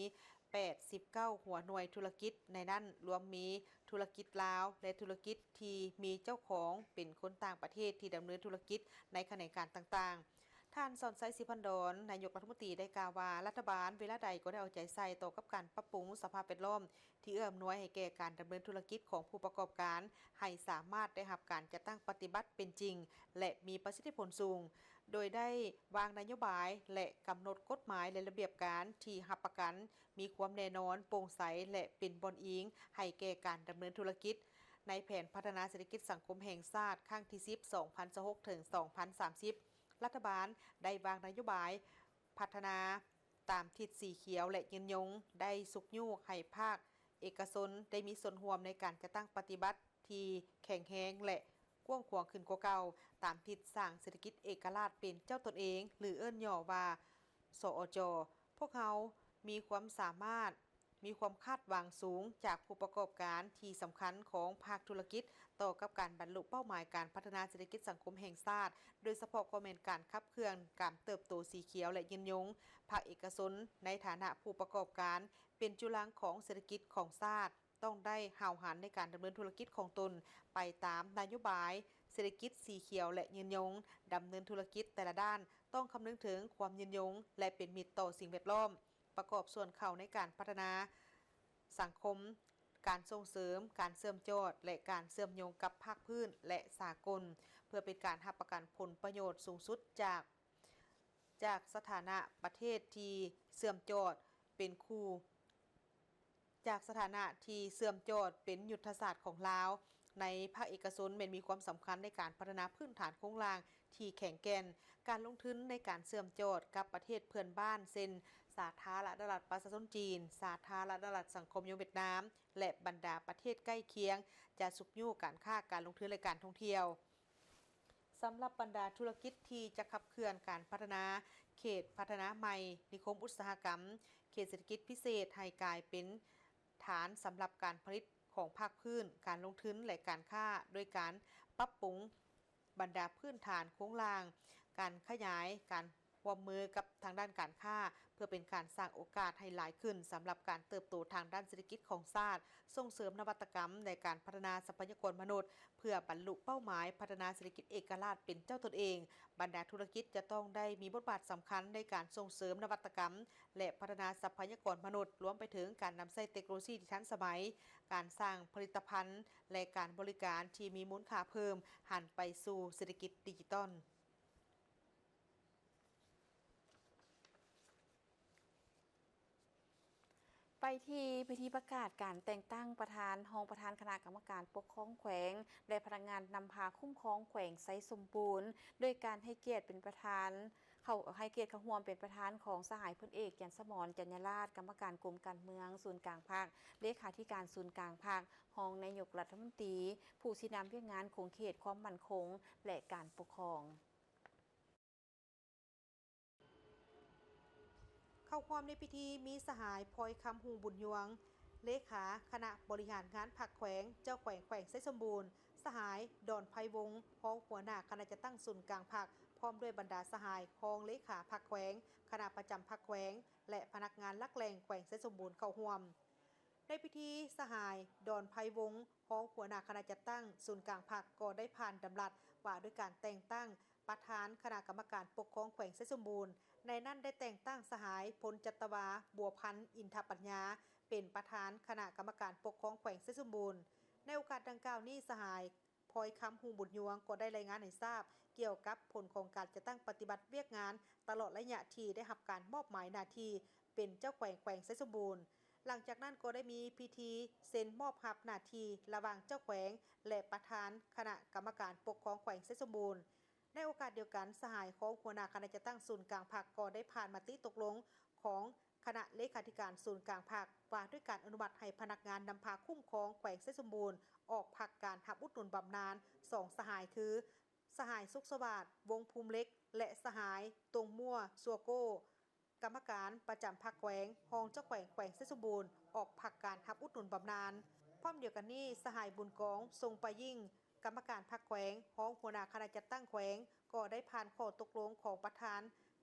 ແປດສິບເກົ້າຫົວໜ່ວຍທຸລະກິດ, ໃນນັ້ນລວມມີທຸລະກິດລາວ ແລະ ທຸລະກິດທີ່ມີເຈົ້າຂອງເປັນຄົນຕ່າງປະເທດທີ່ດຳເນີນທຸລະກິດໃນຂະແໜງການຕ່າງໆ. ທ່ານ ສອນໄຊ ສີພັນດອນ ນາຍົກລັດຖະມົນຕີ ໄດ້ກ່າວວ່າ ລັດຖະບານເວລາໃດກໍໄດ້ເອົາໃຈໃສ່ຕໍ່ກັບການປັບປຸງສະພາບແວດລ້ອມ ທີ່ເອື້ອອຳນວຍໃຫ້ແກ່ການດຳເນີນທຸລະກິດຂອງຜູ້ປະກອບການ ໃຫ້ສາມາດໄດ້ຮັບການຈັດຕັ້ງປະຕິບັດເປັນຈິງ ແລະ ມີປະສິດທິຜົນສູງ, ໂດຍໄດ້ວາງນະໂຍບາຍ ແລະ ກຳນົດກົດໝາຍ ແລະ ລະບຽບການທີ່ຮັບປະກັນ ມີຄວາມແນ່ນອນ, ໂປ່ງໃສ ແລະ ເປັນບ່ອນອີງໃຫ້ແກ່ການດຳເນີນທຸລະກິດ. ໃນແຜນພັດທະນາເສດຖະກິດສັງຄົມແຫ່ງຊາດ ຄັ້ງທີສິບ ສອງພັນຊາວຫົກ ເຖິງ ສອງພັນສາມສິບ ລັດຖະບານໄດ້ວາງນະໂຍບາຍພັດທະນາ ຕາມທິດສີຂຽວ ແລະ ຍືນຍົງ ໄດ້ຊຸກຍູ້ໃຫ້ພາກເອກະຊົນໄດ້ມີສ່ວນຮ່ວມໃນການຈັດຕັ້ງປະຕິບັດທີ່ແຂງແຮງ ແລະ ກວ້າງຂວາງຂຶ້ນກວ່າເກົ່າ, ຕາມທິດສ້າງເສດຖະກິດເອກະລາດເປັນເຈົ້າຕົນເອງ ຫຼື ເອີ້ນຫຍໍ້ວ່າ ສອຈ. ພວກເຮົາມີຄວາມສາມາດ, ມີຄວາມຄາດຫວັງສູງຈາກຜູ້ປະກອບການທີ່ສຳຄັນຂອງພາກທຸລະກິດ ຕໍ່ກັບການບັນລຸເປົ້າໝາຍການພັດທະນາເສດຖະກິດສັງຄົມແຫ່ງຊາດ, ໂດຍສະເພາະກໍແມ່ນການຂັບ ເຄື່ອນການເຕີບໂຕສີຂຽວ ແລະ ຍືນຍົງ. ພາກເອກະຊົນໃນຖານະຜູ້ປະກອບການ ເປັນຈຸລັງຂອງເສດຖະກິດຂອງຊາດ, ຕ້ອງໄດ້ຫ້າວຫັນໃນການດຳເນີນທຸລະກິດຂອງຕົນໄປຕາມນະໂຍບາຍເສດຖະກິດສີຂຽວ ແລະ ຍືນຍົງ. ດຳເນີນທຸລະກິດແຕ່ລະດ້ານຕ້ອງຄຳນຶງເຖິງຄວາມຍືນຍົງ ແລະ ເປັນມິດຕໍ່ສິ່ງແວດລ້ອມ, ປະກອບສ່ວນເຂົ້າໃນການພັດທະນາສັງຄົມ, ການສົ່ງເສີມການເຊື່ອມຈອດ ແລະ ການເຊື່ອມໂຍງກັບພາກພື້ນ ແລະ ສາກົນ, ເພື່ອເປັນການຮັບປະກັນຜົນປະໂຫຍດສູງສຸດຈາກ ຈາກສະຖານະປະເທດທີ່ເຊື່ອມຈອດເປັນຄູ່ ຈາກສະຖານະທີ່ເຊື່ອມຈອດເປັນຍຸດທະສາດຂອງລາວ. ໃນພາກເອກະຊົນແມ່ນມີຄວາມສຳຄັນໃນການພັດທະນາພື້ນຖານໂຄງລ່າງ ທີ່ແຂງແກ່ນ, ການລົງທຶນໃນການເຊື່ອມຈອດກັບປະເທດເພື່ອນບ້ານ ເຊັ່ນ ສາທາລະນະລັດປະຊາຊົນຈີນ, ສາທາລະນະລັດສັງຄົມນິຍົມຫວຽດນາມ ແລະ ບັນດາປະເທດໃກ້ຄຽງ ຈະຊຸກຍູ້ການຄ້າ, ການລົງທຶນ ແລະ ການທ່ອງທ່ຽວ. ສຳລັບບັນດາທຸລະກິດທີ່ຈະຂັບເຄື່ອນການພັດທະນາເຂດພັດທະນາໃໝ່, ນິຄົມອຸດສາຫະກຳ, ເຂດເສດຖະກິດພິເສດ ໃຫ້ກາຍເປັນຖານສຳລັບການຜະລິດຂອງພາກພື້ນ, ການລົງທຶນ ແລະ ການຄ້າ, ໂດຍການປັບປຸງບັນດາພື້ນຖານໂຄງລ່າງ, ການຂະຫຍາຍການຮ່ວມມືກັບທາງດ້ານການຄ້າ ເພື່ອເປັນການສ້າງໂອກາດໃຫ້ຫຼາຍຂຶ້ນສຳລັບການເຕີບໂຕທາງດ້ານເສດຖະກິດຂອງຊາດ, ສົ່ງເສີມນະວັດຕະກຳ ແລະ ການພັດທະນາຊັບພະຍາກອນມະນຸດ ເພື່ອບັນລຸເປົ້າໝາຍພັດທະນາເສດຖະກິດເອກະລາດເປັນເຈົ້າຕົນເອງ. ບັນດາທຸລະກິດຈະຕ້ອງໄດ້ມີບົດບາດສຳຄັນໃນການສົ່ງເສີມນະວັດຕະກຳ ແລະ ພັດທະນາຊັບພະຍາກອນມະນຸດ, ລວມໄປເຖິງການນຳໃຊ້ເຕັກໂນໂລຊີທີ່ທັນສະໄໝ, ການສ້າງຜະລິດຕະພັນ ແລະ ການບໍລິການທີ່ມີມູນຄ່າເພີ່ມ, ຫັນໄປສູ່ເສດຖະກິດດິຈິຕອນ. ໄປທີ່ພິທີປະກາດການແຕ່ງຕັ້ງປະທານ, ຮອງປະທານຄະນະກຳມະການປົກຄອງແຂວງ ແລະ ພະນັກງານນຳພາຄຸ້ມຄອງແຂວງໄຊສົມບູນ, ໂດຍການໃຫ້ກຽດເປັນປະທານ, ເຂົ້າ, ໃຫ້ກຽດເຂົ້າຮ່ວມເປັນປະທານຂອງສະຫາຍພົນເອກ ຈັນສະໝອນ ຈັນຍາລາດ, ກຳມະການກົມການເມືອງສູນກາງພັກ, ເລຂາທິການສູນກາງພັກ, ຮອງນາຍົກລັດຖະມົນຕີ, ຜູ້ຊີ້ນຳວຽກງານຂົງເຂດຄວາມໝັ້ນຄົງ ແລະ ການປົກຄອງ. ເຂົ້າຮ່ວມໃນພິທີມີສະຫາຍ ພອຍຄຳ ຮຸ່ງບຸນຍວງ ເລຂາຄະນະບໍລິຫານງານພັກແຂວງ, ເຈົ້າແຂວງແຂວງໄຊສົມບູນ, ສະຫາຍ ດອນໄພວົງ ຮອງຫົວໜ້າຄະນະຈັດຕັ້ງສູນກາງພັກ, ພ້ອມດ້ວຍບັນດາສະຫາຍຮອງເລຂາພັກແຂວງ, ຄະນະປະຈຳພັກແຂວງ ແລະ ພະນັກງານຫຼັກແຫຼ່ງແຂວງໄຊສົມບູນເຂົ້າຮ່ວມ. ໃນພິທີ, ສະຫາຍ ດອນໄພວົງ ຮອງຫົວໜ້າຄະນະຈັດຕັ້ງສູນກາງພັກ ກໍໄດ້ຜ່ານດຳລັດວ່າດ້ວຍການແຕ່ງຕັ້ງ ປະທານຄະນະກຳມະການປົກຄອງແຂວງໄຊສົມບູນ, ໃນນັ້ນໄດ້ແຕ່ງຕັ້ງສະຫາຍ ພົນຈັດຕະວາ ບົວພັນ ອິນທະປັນຍາ ເປັນປະທານຄະນະກຳມະການປົກຄອງແຂວງໄຊສົມບູນ. ໃນໂອກາດດັ່ງກ່າວນີ້, ສະຫາຍ ພອຍຄຳ ຮຸ່ງບຸນຍວງ ກໍໄດ້ລາຍງານໃຫ້ຊາບກ່ຽວກັບຜົນຂອງການຈັດຕັ້ງປະຕິບັດວຽກງານຕະຫຼອດໄລຍະທີ່ໄດ້ຮັບການມອບໝາຍໜ້າທີ່ເປັນເຈົ້າແຂວງແຂວງໄຊສົມບູນ. ຫຼັງຈາກນັ້ນກໍໄດ້ມີພິທີເຊັນມອບຮັບໜ້າທີ່ລະຫວ່າງເຈົ້າແຂວງ ແລະ ປະທານຄະນະກຳມະການປົກຄອງແຂວງໄຊສົມບູນ. ໃນໂອກາດດຽວກັນ, ສະຫາຍຮອງຫົວໜ້າຄະນະຈັດຕັ້ງສູນກາງພັກກໍໄດ້ຜ່ານມະຕິຕົກລົງຂອງຄະນະເລຂາທິການສູນກາງພັກ ວ່າດ້ວຍການອະນຸມັດໃຫ້ພະນັກງານນຳພາຄຸ້ມຄອງແຂວງໄຊສົມບູນ ອອກພັກການຮັບອຸດໜູນບຳນານສອງສະຫາຍ ຄື ສະຫາຍ ສຸກສະຫວາດ ວົງພູມເຫຼັກ ແລະ ສະຫາຍ ຕົງມົວ ຊົ່ວໂກ້ ກຳມະການປະຈຳພັກແຂວງ, ຮອງເຈົ້າແຂວງແຂວງໄຊສົມບູນ ອອກພັກການຮັບອຸດໜູນບຳນານ. ພ້ອມດຽວກັນນີ້, ສະຫາຍ ບຸນກອງ ຊົງປາຍິ່ງ ກຳມະການພັກແຂວງ, ຮອງຫົວໜ້າຄະນະຈັດຕັ້ງແຂວງ ກໍໄດ້ຜ່ານຂໍ້ຕົກລົງຂອງປະທານ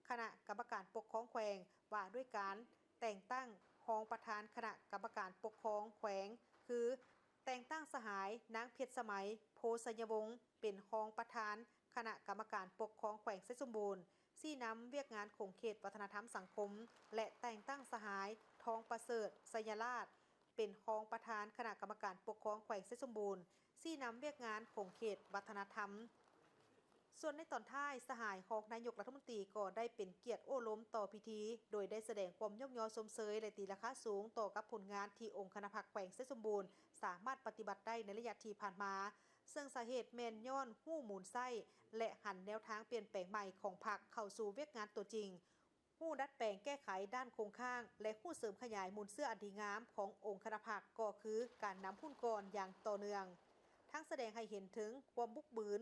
ຄະນະກຳມະການປົກຄອງແຂວງ ວ່າດ້ວຍການແຕ່ງຕັ້ງຮອງປະທານຄະນະກຳມະການປົກຄອງແຂວງ ຄື ແຕ່ງຕັ້ງສະຫາຍ ນາງ ເພັດສະໄໝ ໂພໄຊຍະວົງ ເປັນຮອງປະທານຄະນະກຳມະການປົກຄອງແຂວງໄຊສົມບູນ, ຊີ້ນຳວຽກງານຂົງເຂດວັດທະນະທຳສັງຄົມ ແລະ ແຕ່ງຕັ້ງສະຫາຍ ທອງປະເສີດ ໄຊຍະລາດ ເປັນຮອງປະທານຄະນະກຳມະການປົກຄອງແຂວງໄຊສົມບູນ, ຊີ້ນຳວຽກງານຂົງເຂດວັດທະນະທຳ. ສ່ວນໃນຕອນທ້າຍ, ສະຫາຍຮອງນາຍົກລັດຖະມົນຕີກໍໄດ້ເປັນກຽດໂອ້ລົມຕໍ່ພິທີ, ໂດຍໄດ້ສະແດງຄວາມຍົກຍໍຊົມເຊີຍ ແລະ ຕີລາຄາສູງຕໍ່ກັບຜົນງານທີ່ອົງຄະນະພັກແຂວງໄຊສົມບູນສາມາດປະຕິບັດໄດ້ໃນໄລຍະທີ່ຜ່ານມາ, ເຊິ່ງສາເຫດແມ່ນຍ້ອນຮູ້ມູນໄສ້ ແລະ ຫັນແນວທາງປ່ຽນແປງໃໝ່ຂອງພັກເຂົ້າສູ່ວຽກງານຕົວຈິງ, ຮູ້ດັດແປງແກ້ໄຂດ້ານຄົງຄ້າງ ແລະ ຮູ້ເສີມຂະຫຍາຍມູນເຊື້ອອັນດີງາມຂອງອົງຄະນະພັກ ກໍຄືການນຳຮຸ່ນກ່ອນຢ່າງຕໍ່ເນື່ອງ, ທັງສະແດງໃຫ້ເຫັນເຖິງຄວາມບຸກບືນ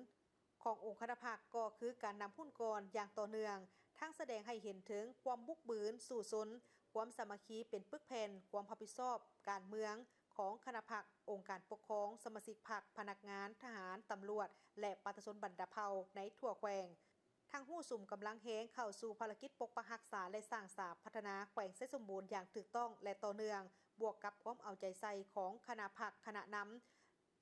ຂອງອົງຄະນະພັກ ກໍຄືການນຳຮຸ່ນກ່ອນຢ່າງຕໍ່ເນື່ອງ, ທັງສະແດງໃຫ້ເຫັນເຖິງຄວາມບຸກບືນສູ້ຊົນ, ຄວາມສາມັກຄີເປັນປຶກແຜ່ນ, ຄວາມຮັບຜິດຊອບການເມືອງຂອງຄະນະພັກ, ອົງການປົກຄອງ, ສະມາຊິກພັກ, ພະນັກງານ, ທະຫານ, ຕຳຫຼວດ ແລະ ປະຊາຊົນບັນດາເຜົ່າໃນທົ່ວແຂວງ. ທັງຮູ້ສຸມກຳລັງແຮງເຂົ້າສູ່ພາລະກິດປົກປັກຮັກສາ ແລະ ສ້າງສາພັດທະນາແຂວງໄຊສົມບູນຢ່າງຖືກຕ້ອງ ແລະ ຕໍ່ເນື່ອງ, ບວກກັບຄວາມເອົາໃຈໃສ່ຂອງຄະນະພັກ, ຄະນະນຳ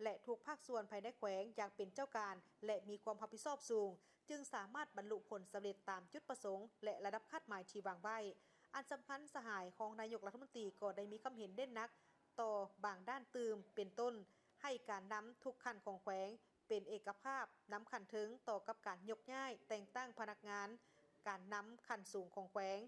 ແລະ ທຸກພາກສ່ວນພາຍໃນແຂວງຢ່າງເປັນເຈົ້າການ ແລະ ມີຄວາມຮັບຜິດຊອບສູງ, ຈຶ່ງສາມາດບັນລຸຜົນສຳເລັດຕາມຈຸດປະສົງ ແລະ ລະດັບຄາດໝາຍທີ່ວາງໄວ້. ອັນສຳຄັນ, ສະຫາຍຮອງນາຍົກລັດຖະມົນຕີກໍໄດ້ມີຄຳເຫັນເນັ້ນໜັກຕໍ່ບາງດ້ານຕື່ມ, ເປັນຕົ້ນ, ໃຫ້ການນຳທຸກຂັ້ນຂອງແຂວງ ເປັນເອກະພາບນຳຂັ້ນເທິງຕໍ່ກັບການຍົກຍ້າຍແຕ່ງຕັ້ງພະນັກງານການນຳຂັ້ນສູງຂອງແຂວງ,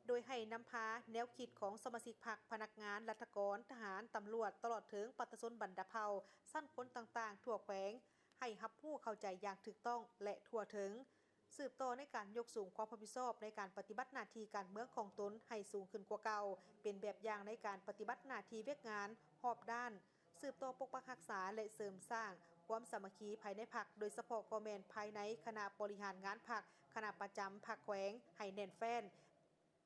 ໂດຍໃຫ້ນຳພາແນວຄິດຂອງສະມາຊິກພັກ, ພະນັກງານ, ລັດຖະກອນ, ທະຫານ, ຕຳຫຼວດ, ຕະຫຼອດເຖິງປະຊາຊົນບັນດາເຜົ່າ, ຊັ້ນຄົນຕ່າງໆທົ່ວແຂວງ ໃຫ້ຮັບຮູ້ເຂົ້າໃຈຢ່າງຖືກຕ້ອງ ແລະ ທົ່ວເຖິງ, ສືບຕໍ່ໃນການຍົກສູງຄວາມຮັບຜິດຊອບໃນການປະຕິບັດໜ້າທີ່ການເມືອງຂອງຕົນໃຫ້ສູງຂຶ້ນກວ່າເກົ່າ, ເປັນແບບຢ່າງໃນການປະຕິບັດໜ້າທີ່ວຽກງານຮອບດ້ານ, ສືບຕໍ່ປົກປັກຮັກສາ ແລະ ເສີມສ້າງຄວາມສາມັກຄີພາຍໃນພັກ, ໂດຍສະເພາະກໍແມ່ນພາຍໃນຄະນະບໍລິຫານງານພັກ, ຄະນະປະຈຳພັກແຂວງ ໃຫ້ແໜ້ນແຟ້ນ,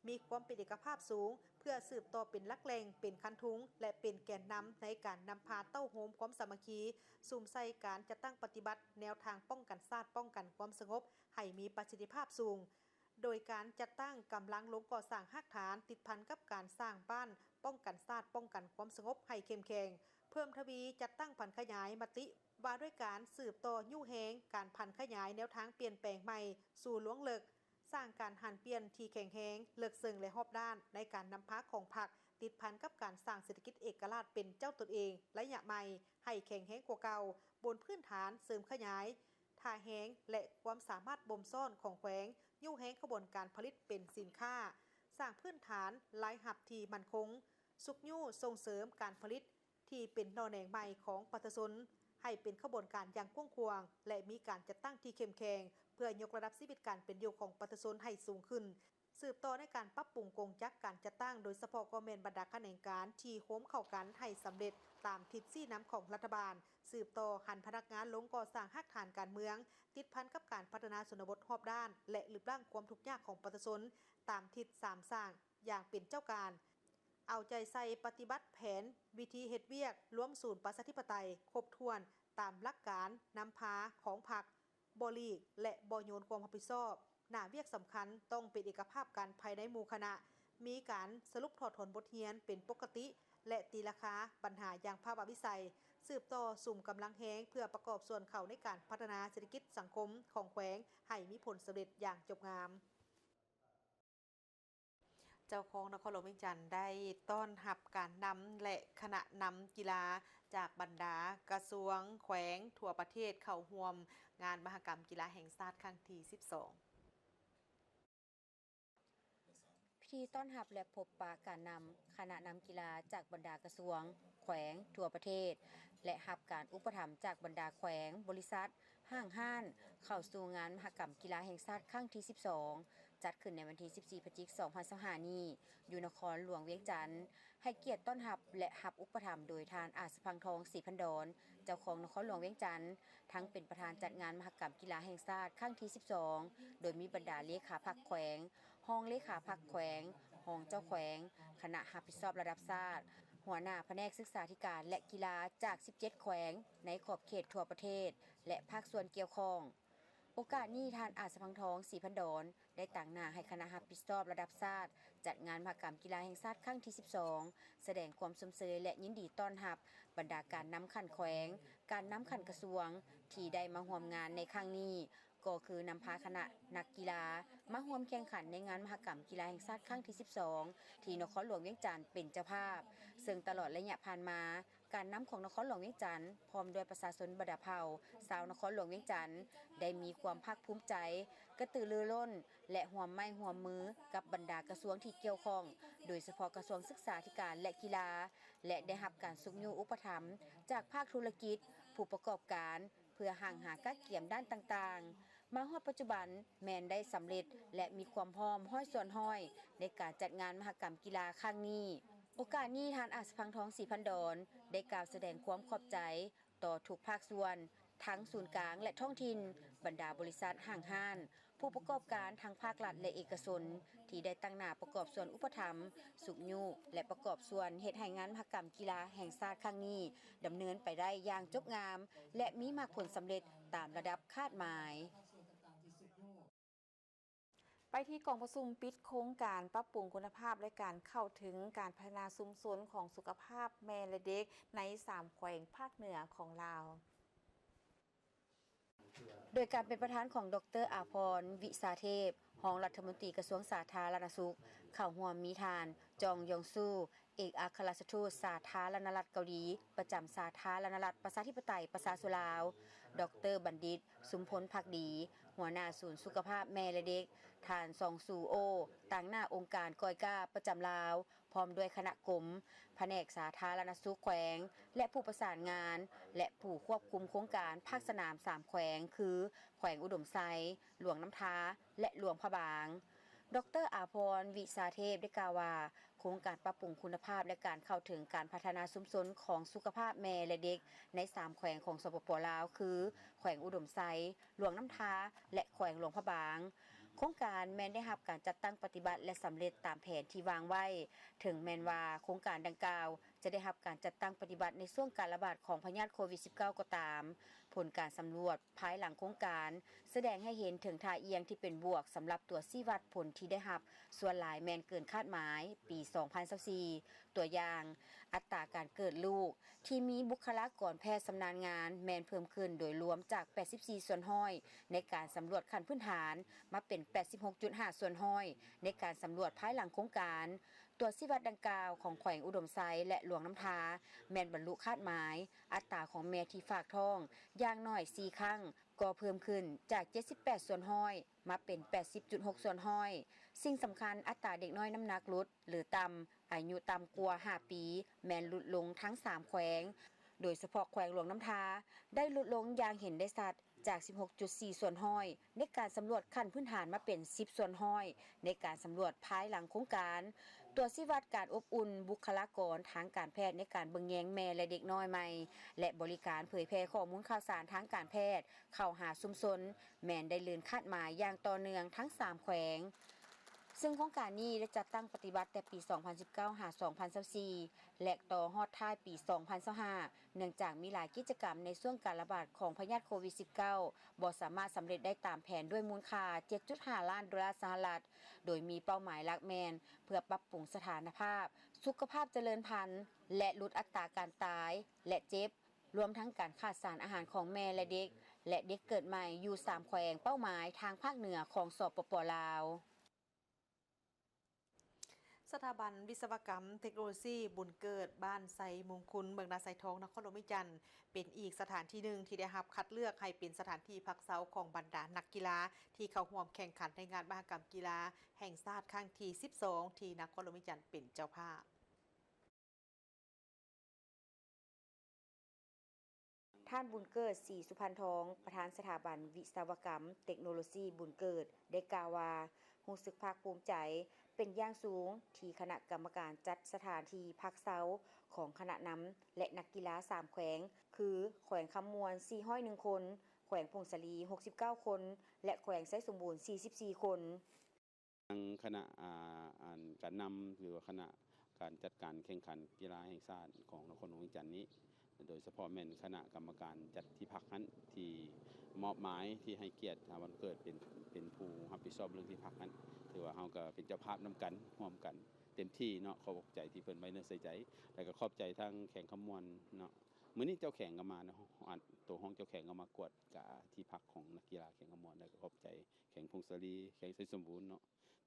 ມີຄວາມເປັນເອກະພາບສູງ ເພື່ອສືບຕໍ່ເປັນຫຼັກແຫຼ່ງ, ເປັນຄັນທຸງ ແລະ ເປັນແກນນຳໃນການນຳພາເຕົ້າໂຮມຄວາມສາມັກຄີ, ສຸມໃສ່ການຈັດຕັ້ງປະຕິບັດແນວທາງປ້ອງກັນຊາດ, ປ້ອງກັນຄວາມສະຫງົບໃຫ້ມີປະສິດທິພາບສູງ, ໂດຍການຈັດຕັ້ງກຳລັງລົງກໍ່ສ້າງຮາກຖານ ຕິດພັນກັບການສ້າງບ້ານປ້ອງກັນຊາດ, ປ້ອງກັນຄວາມສະຫງົບໃຫ້ເຂັ້ມແຂງ, ເພີ່ມທະວີຈັດຕັ້ງຜັນຂະຫຍາຍມະຕິວ່າດ້ວຍການສືບຕໍ່ຍູ້ແຮງການຜັນຂະຫຍາຍແນວທາງປ່ຽນແປງໃໝ່ສູ່ລວງເລິກ, ສ້າງການຫັນປ່ຽນທີ່ແຂງແຮງ, ເລິກເຊິ່ງ ແລະ ຮອບດ້ານໃນການນຳພາຂອງພັກ, ຕິດພັນກັບການສ້າງເສດຖະກິດເອກະລາດເປັນເຈົ້າຕົນເອງໄລຍະໃໝ່ໃຫ້ແຂງແຮງກວ່າເກົ່າ, ບົນພື້ນຖານເສີມຂະຫຍາຍທ່າແຮງ ແລະ ຄວາມສາມາດບົ່ມຊ້ອນຂອງແຂວງ, ຍູ້ແຮງຂະບວນການຜະລິດເປັນສິນຄ້າ, ສ້າງພື້ນຖານລາຍຮັບທີ່ໝັ້ນຄົງ, ຊຸກຍູ້ສົ່ງເສີມການຜະລິດ ທີ່ເປັນໜໍ່ແໜງໃໝ່ຂອງປະຊາຊົນ ໃຫ້ເປັນຂະບວນການຢ່າງກວ້າງຂວາງ ແລະ ມີການຈັດຕັ້ງທີ່ເຂັ້ມແຂງ ເພື່ອຍົກລະດັບຊີວິດການເປັນຢູ່ຂອງປະຊາຊົນໃຫ້ສູງຂຶ້ນ, ສືບຕໍ່ໃນການປັບປຸງກົງຈັກການຈັດຕັ້ງ, ໂດຍສະເພາະກໍແມ່ນບັນດາຂະແໜງການທີ່ໂຮມເຂົ້າກັນໃຫ້ສຳເລັດຕາມທິດຊີ້ນຳຂອງລັດຖະບານ, ສືບຕໍ່ຫັນພະນັກງານລົງກໍ່ສ້າງຮາກຖານການເມືອງ, ຕິດພັນກັບການພັດທະນາຊົນນະບົດຮອບດ້ານ ແລະ ລຶບລ້າງຄວາມທຸກຍາກຂອງປະຊາຊົນຕາມທິດສາມສ້າງ ຢ່າງເປັນເຈົ້າການ, ເອົາໃຈໃສ່ປະຕິບັດແຜນວິທີເຮັດວຽກລວມສູນປະຊາທິປະໄຕຄົບຖ້ວນຕາມຫຼັກການນຳພາຂອງພັກ, ບໍ່ຫຼີກ ແລະ ບໍ່ໂຍນຄວາມຮັບຜິດຊອບ, ໜ້າວຽກສຳຄັນຕ້ອງເປັນເອກະພາບກັນພາຍໃນໝູ່ຄະນະ, ມີການສະຫຼຸບຖອດຖອນບົດຮຽນເປັນປົກກະຕິ ແລະ ຕີລາຄາບັນຫາຢ່າງພາວະວິໄສ, ສືບຕໍ່ສຸມກຳລັງແຮງເພື່ອປະກອບສ່ວນເຂົ້າໃນການພັດທະນາເສດຖະກິດສັງຄົມຂອງແຂວງໃຫ້ມີຜົນສຳເລັດຢ່າງຈົບງາມ. ເຈົ້າຄອງນະຄອນຫຼວງວຽງຈັນໄດ້ຕ້ອນຮັບການນຳ ແລະ ຄະນະນຳກິລາຈາກບັນດາກະຊວງແຂວງທົ່ວປະເທດເຂົ້າຮ່ວມງານມະຫະກຳກິລາແຫ່ງຊາດຄັ້ງທີສິບສອງ. ພິທີຕ້ອນຮັບ ແລະ ພົບປະການນຳຄະນະນຳກິລາຈາກບັນດາກະຊວງ, ແຂວງທົ່ວປະເທດ ແລະ ຮັບການອຸປະຖຳຈາກບັນດາແຂວງ, ບໍລິສັດ, ຫ້າງຮ້ານ ເຂົ້າສູ່ງານມະຫະກຳກິລາແຫ່ງຊາດຄັ້ງທີສິບສອງ ຈັດຂຶ້ນໃນວັນທີສິບສີ່ ພະຈິກ ສອງພັນຊາວຫ້ານີ້ ຢູ່ນະຄອນຫຼວງວຽງຈັນ, ໃຫ້ກຽດຕ້ອນຮັບ ແລະ ຮັບອຸປະຖຳໂດຍທ່ານ ອາດສະພັງທອງ ສີພັນດອນ ເຈົ້າຄອງນະຄອນຫຼວງວຽງຈັນ, ທັງເປັນປະທານຈັດງານມະຫະກຳກິລາແຫ່ງຊາດຄັ້ງທີສິບສອງ ໂດຍມີບັນດາເລຂາພັກແຂວງ, ຮອງເລຂາພັກແຂວງ, ຮອງເຈົ້າແຂວງ, ຄະນະຮັບຜິດຊອບລະດັບຊາດ, ຫົວໜ້າພະແນກສຶກສາທິການ ແລະ ກິລາຈາກສິບເຈັດແຂວງໃນຂອບເຂດທົ່ວປະເທດ ແລະ ພາກສ່ວນກ່ຽວຂ້ອງ. ໂອກາດນີ້ ທ່ານ ອາດສະພັງທອງ ສີພັນດອນ ໄດ້ຕາງໜ້າໃຫ້ຄະນະຮັບຜິດຊອບລະດັບຊາດ ຈັດງານມະຫະກຳກິລາແຫ່ງຊາດຄັ້ງທີສິບສອງ ສະແດງຄວາມຊົມເຊີຍ ແລະ ຍິນດີຕ້ອນຮັບບັນດາການນຳຂັ້ນແຂວງ, ການນຳຂັ້ນກະຊວງ ທີ່ໄດ້ມາຮ່ວມງານໃນຄັ້ງນີ້ ກໍຄືນຳພາຄະນະນັກກິລາມາຮ່ວມແຂ່ງຂັນໃນງານມະຫະກຳກິລາແຫ່ງຊາດຄັ້ງທີສິບສອງ ທີ່ນະຄອນຫຼວງວຽງຈັນເປັນເຈົ້າພາບ, ເຊິ່ງຕະຫຼອດໄລຍະຜ່ານມາ ການນຳຂອງນະຄອນຫຼວງວຽງຈັນ ພ້ອມດ້ວຍປະຊາຊົນບັນດາເຜົ່າ, ຊາວນະຄອນຫຼວງວຽງຈັນ ໄດ້ມີຄວາມພາກພູມໃຈ, ກະຕືລືລົ້ນ ແລະ ຮ່ວມໄມ້ຮ່ວມມືກັບບັນດາກະຊວງທີ່ກ່ຽວຂ້ອງ, ໂດຍສະເພາະກະຊວງສຶກສາທິການ ແລະ ກິລາ ແລະ ໄດ້ຮັບການຊຸກຍູ້ອຸປະຖຳຈາກພາກທຸລະກິດ, ຜູ້ປະກອບການ ເພື່ອຮ່າງຫາກະກຽມດ້ານຕ່າງໆ. ມາຮອດປັດຈຸບັນແມ່ນໄດ້ສຳເລັດ ແລະ ມີຄວາມພ້ອມຮ້ອຍສ່ວນຮ້ອຍໃນການຈັດງານມະຫະກຳກິລາຄັ້ງນີ້. ໂອກາດນີ້ ທ່ານ ອາດສະພັງທອງ ສີພັນດອນ ໄດ້ກ່າວສະແດງຄວາມຂອບໃຈຕໍ່ທຸກພາກສ່ວນ, ທັງສູນກາງ ແລະ ທ້ອງຖິ່ນ, ບັນດາບໍລິສັດ, ຫ້າງຮ້ານ, ຜູ້ປະກອບການທັງພາກລັດ ແລະ ເອກະຊົນ ທີ່ໄດ້ຕັ້ງໜ້າປະກອບສ່ວນອຸປະຖຳ, ຊຸກຍູ້ ແລະ ປະກອບສ່ວນເຮັດໃຫ້ງານມະຫະກຳກິລາແຫ່ງຊາດຄັ້ງນີ້ ດຳເນີນໄປໄດ້ຢ່າງຈົບງາມ ແລະ ມີໝາກຜົນສຳເລັດຕາມລະດັບຄາດໝາຍ. ໄປທີ່ກອງປະຊຸມປິດໂຄງການປັບປຸງຄຸນນະພາບ ແລະ ການເຂົ້າເຖິງການພັດທະນາຊຸມຊົນຂອງສຸຂະພາບແມ່ ແລະ ເດັກໃນສາມແຂວງພາກເໜືອຂອງລາວ. ໂດຍການເປັນປະທານຂອງ ດອກເຕີ ອາພອນ ວິຊາເທບ ຮອງລັດຖະມົນຕີກະຊວງສາທາລະນະສຸກ, ເຂົ້າຮ່ວມມີທ່ານ ຈອງ ຢອງຊູ ເອກອັກຄະລັດຖະທູດສາທາລະນະລັດເກົາຫຼີ ປະຈຳສາທາລະນະລັດປະຊາທິປະໄຕປະຊາຊົນລາວ, ດອກເຕີ ບັນດິດ ຊຸມພົນ ພັກດີ, ຫົ ຫົວໜ້າສູນສຸຂະພາບແມ່ ແລະ ເດັກ, ທ່ານ ຊອງ ຊູໂອ, ຕາງໜ້າອົງການກອຍກາປະຈຳລາວ, ພ້ອມດ້ວຍຄະນະກົມ, ພະແນກສາທາລະນະສຸກແຂວງ ແລະ ຜູ້ປະສານງານ ແລະ ຜູ້ຄວບຄຸມໂຄງການພາກສະໜາມສາມແຂວງ ຄື ແຂວງອຸດົມໄຊ, ຫຼວງນ້ຳທາ ແລະ ຫຼວງພະບາງ. ດອກເຕີ ອາພອນ ວິຊາເທບ ໄດ້ກ່າວວ່າ, ໂຄງການປັບປຸງຄຸນນະພາບ ແລະ ການເຂົ້າເຖິງການພັດທະນາຊຸມຊົນຂອງສຸຂະພາບແມ່ ແລະ ເດັກ ໃນສາມແຂວງຂອງ ສປປ ລາວ ຄື ແຂວງອຸດົມໄຊ, ຫຼວງນ້ຳທາ ແລະ ແຂວງຫຼວງພະບາງ. ໂຄງການແມ່ນໄດ້ຮັບການຈັດຕັ້ງປະຕິບັດ ແລະ ສຳເລັດຕາມແຜນທີ່ວາງໄວ້. ເຖິງແມ່ນວ່າໂຄງການດັ່ງກ່າວຈະໄດ້ຮັບການຈັດຕັ້ງປະຕິບັດໃນຊ່ວງການລະບາດຂອງພະຍາດໂຄວິດ-ສິບເກົ້າ ກໍຕາມ, ຜົນການສຳຫຼວດພາຍຫຼັງໂຄງການສະແດງໃຫ້ເຫັນເຖິງທ່າອ່ຽງທີ່ເປັນບວກສຳລັບຕົວຊີ້ວັດຜົນທີ່ໄດ້ຮັບ, ສ່ວນຫຼາຍແມ່ນເກີນຄາດໝາຍປີສອງພັນຊາວສີ່. ຕົວຢ່າງ, ອັດຕາການເກີດລູກ ທີ່ມີບຸກຄະລາກອນແພດຊຳນານງານແມ່ນເພີ່ມຂຶ້ນໂດຍລວມຈາກແປດສິບສີ່ສ່ວນຮ້ອຍໃນການສຳຫຼວດຂັ້ນພື້ນຖານ ມາເປັນແປດສິບຫົກຈຸດຫ້າສ່ວນຮ້ອຍໃນການສຳຫຼວດພາຍຫຼັງໂຄງການ. ຕົວຊີ້ວັດດັ່ງກ່າວຂອງແຂວງອຸດົມໄຊ ແລະ ຫຼວງນ້ຳທາ ແມ່ນບັນລຸຄາດໝາຍ. ອັດຕາຂອງແມ່ທີ່ຝາກທ້ອງຢ່າງໜ້ອຍສີ່ຄັ້ງກໍເພີ່ມຂຶ້ນຈາກເຈັດສິບແປດສ່ວນຮ້ອຍ ມາເປັນແປດສິບຈຸດຫົກສ່ວນຮ້ອຍ. ສິ່ງສຳຄັນ, ອັດຕາເດັກນ້ອຍນ້ຳໜັກຫຼຸດ ຫຼື ຕ່ຳ, ອາຍຸຕ່ຳກວ່າຫ້າປີ ແມ່ນຫຼຸດລົງທັງສາມແຂວງ, ໂດຍສະເພາະແຂວງຫຼວງນ້ຳທາ ໄດ້ຫຼຸດລົງຢ່າງເຫັນໄດ້ຊັດ ຈາກສິບຫົກຈຸດສີ່ສ່ວນຮ້ອຍໃນການສຳຫຼວດຂັ້ນພື້ນຖານ ມາເປັນສິບສ່ວນຮ້ອຍໃນການສຳຫຼວດພາຍຫຼັງໂຄງການ. ຕົວຊີ້ວັດການອົບອຸ່ນບຸກຄະລາກອນທາງການແພດໃນການເບິ່ງແຍງແມ່ ແລະ ເດັກນ້ອຍໃໝ່ ແລະ ບໍລິການເຜີຍແຜ່ຂໍ້ມູນຂ່າວສານທາງການແພດ ເຂົ້າຫາຊຸມຊົນ ແມ່ນໄດ້ເກີນຄາດໝາຍຢ່າງຕໍ່ເນື່ອງທັງສາມແຂວງ, ເຊິ່ງໂຄງການນີ້ໄດ້ຈັດຕັ້ງປະຕິບັດແຕ່ປີສອງພັນສິບເກົ້າຫາສອງພັນຊາວສີ່ ແລະ ຕໍ່ຮອດທ້າຍປີສອງພັນຊາວຫ້າ ເນື່ອງຈາກມີຫຼາຍກິດຈະກຳໃນຊ່ວງການລະບາດຂອງພະຍາດໂຄວິດ-ສິບເກົ້າ ບໍ່ສາມາດສຳເລັດໄດ້ຕາມແຜນ ດ້ວຍມູນຄ່າເຈັດຈຸດຫ້າລ້ານໂດລາສະຫະລັດ, ໂດຍມີເປົ້າໝາຍຫຼັກແມ່ນເພື່ອປັບປຸງສະຖານະພາບສຸຂະພາບຈະເລີນພັນ ແລະ ຫຼຸດອັດຕາການຕາຍ ແລະ ເຈັບ ລວມທັງການຂາດສານອາຫານຂອງແມ່ ແລະ ເດັກ ແລະ ເດັກເກີດໃໝ່ຢູ່ສາມແຂວງເປົ້າໝາຍທາງພາກເໜືອຂອງ ສປປ ລາວ. ສະຖາບັນວິສະວະກຳເຕັກໂນໂລຊີບຸນເກີດ ບ້ານໄຊມຸງຄຸນ ເມືອງນາຊາຍທອງ ນະຄອນຫຼວງວຽງຈັນ ເປັນອີກສະຖານທີ່ໜຶ່ງທີ່ໄດ້ຮັບຄັດເລືອກໃຫ້ເປັນສະຖານທີ່ພັກເຊົາຂອງບັນດານັກກິລາ ທີ່ເຂົ້າຮ່ວມແຂ່ງຂັນໃນງານມະຫະກຳກິລາແຫ່ງຊາດຄັ້ງທີສິບສອງ ທີ່ນະຄອນຫຼວງວຽງຈັນເປັນເຈົ້າພາບ. ທ່ານ ບຸນເກີດ ສີສຸພັນທອງ ປະທານສະຖາບັນວິສະວະກຳເຕັກໂນໂລຊີບຸນເກີດ ໄດ້ກ່າວວ່າ ຮູ້ສຶກພາກພູມໃຈເປັນຢ່າງສູງ ທີ່ຄະນະກຳມະການຈັດສະຖານທີ່ພັກເຊົາຂອງຄະນະນຳ ແລະ ນັກກິລາສາມແຂວງ ຄື ແຂວງຄຳມ່ວນ ສີ່ຮ້ອຍເອັດຄົນ, ແຂວງຜົ້ງສາລີ ຫົກສິບເກົ້າຄົນ ແລະ ແຂວງໄຊສົມບູນ ສີ່ສິບສີ່ຄົນ. ທາງຄະນະ ອ່າ ອັນ ການນຳ ຫຼືວ່າຄະນະການຈັດການແຂ່ງຂັນກິລາແຫ່ງຊາດຂອງນະຄອນຫຼວງວຽງຈັນນີ້ ໂດຍສະເພາະແມ່ນຄະນະກຳມະການຈັດທີ່ພັກຫັ້ນ ທີ່ມອບໝາຍ ທີ່ໃຫ້ກຽດ ທ່ານ ບຸນເກີດ ເປັນ ເປັນຜູ້ຮັບຜິດຊອບເລື່ອງທີ່ພັກຫັ້ນ ຖືວ່າເຮົາກໍເປັນເຈົ້າພາບນຳກັນ ຮ່ວມກັນເຕັມທີ່ເນາະ. ຂອບໃຈທີ່ເພິ່ນໄວ້ເນື້ອໃສ່ໃຈ ແລ້ວກໍຂອບໃຈທາງແຂວງຄຳມ່ວນເນາະ. ມື້ນີ້ເຈົ້າແຂວງກໍມາເນາະ ອັນ ໂຕຮອງເຈົ້າແຂວງກໍມາກວດກາທີ່ພັກຂອງນັກກິລາແຂວງຄຳມ່ວນ ແລ້ວກໍຂອບໃຈແຂວງຜົ້ງສາລີ ແຂວງໄຊສົມບູນເນາະ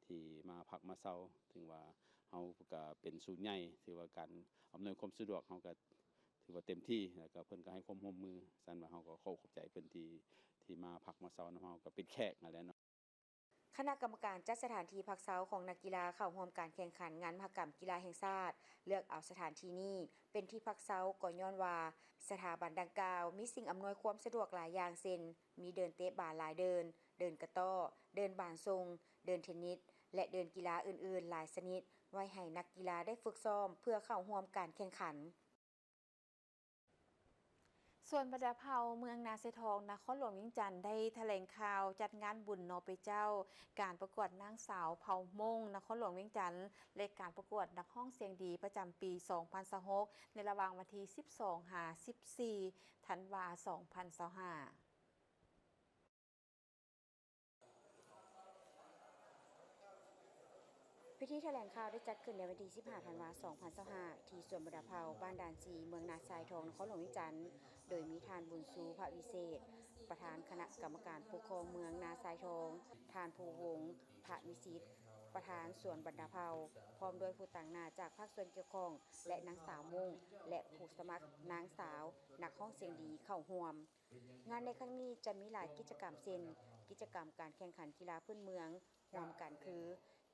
ທີ່ມາພັກມາເຊົາ. ເຖິງວ່າເຮົາກໍເປັນສູນໃຫຍ່ ຖືວ່າການອຳນວຍຄວາມສະດວກເຮົາກໍຖືວ່າເຕັມທີ່ ແລ້ວກໍເພິ່ນກໍໃຫ້ຄວາມຮ່ວມມື. ຊັ້ນວ່າເຮົາກໍຂໍຂອບໃຈເພິ່ນທີ່ ທີ່ມາພັກມາເຊົານຳເຮົາ ກໍເປັນແຂກຫັ້ນແຫຼະເນາະ. ຄະນະກຳມະການຈັດສະຖານທີ່ພັກເຊົາຂອງນັກກິລາເຂົ້າຮ່ວມການແຂ່ງຂັນງານມະຫະກຳກິລາແຫ່ງຊາດ ເລືອກເອົາສະຖານທີ່ນີ້ເປັນທີ່ພັກເຊົາ ກໍຍ້ອນວ່າສະຖາບັນດັ່ງກ່າວມີສິ່ງອຳນວຍຄວາມສະດວກຫຼາຍຢ່າງ ເຊັ່ນ ມີເດີ່ນເຕະບານຫຼາຍເດີ່ນ, ເດີ່ນກະຕໍ້, ເດີ່ນບານສົ່ງ, ເດີ່ນເທັນນິດ ແລະ ເດີ່ນກິລາອື່ນໆຫຼາຍຊະນິດ ໄວ້ໃຫ້ນັກກິລາໄດ້ຝຶກຊ້ອມເພື່ອເຂົ້າຮ່ວມການແຂ່ງຂັນ. ສວນບັນດາເຜົ່າເມືອງນາຊາຍທອງ ນະຄອນຫຼວງວຽງຈັນ ໄດ້ຖະແຫຼງຂ່າວຈັດງານບຸນໜໍເປເຈົ້າ, ການປະກວດນາງສາວເຜົ່າມົ້ງນະຄອນຫຼວງວຽງຈັນ ແລະ ການປະກວດນັກຮ້ອງສຽງດີປະຈຳປີສອງພັນຊາວຫົກ ໃນລະຫວ່າງວັນທີສິບສອງຫາສິບສີ່ທັນວາສອງພັນຊາວຫ້າ. ພິທີຖະແຫຼງຂ່າວໄດ້ຈັດຂຶ້ນໃນວັນທີສິບຫ້າທັນວາສອງພັນຊາວຫ້າ ທີ່ສວນບັນດາເຜົ່າ ບ້ານດ່ານຊີ ເມືອງນາຊາຍທອງ ນະຄອນຫຼວງວຽງຈັນ, ໂດຍມີທ່ານ ບຸນຊູ ພະວິເສດ ປະທານຄະນະກຳມະການປົກຄອງເມືອງນາຊາຍທອງ, ທ່ານ ພູວົງ ພະນິຊິດ ປະທານສວນບັນດາເຜົ່າ ພ້ອມດ້ວຍຜູ້ຕາງໜ້າຈາກພາກສ່ວນກ່ຽວຂ້ອງ ແລະ ນາງສາວມົ້ງ ແລະ ຜູ້ສະໝັກນາງສາວນັກຮ້ອງສຽງດີເຂົ້າຮ່ວມ. ງານໃນຄັ້ງນີ້ຈະມີຫຼາຍກິດຈະກຳ ເຊັ່ນ ກິດຈະກຳການແຂ່ງຂັນກິລາພື້ນເມືອງ ຮ່ວມກັນຄື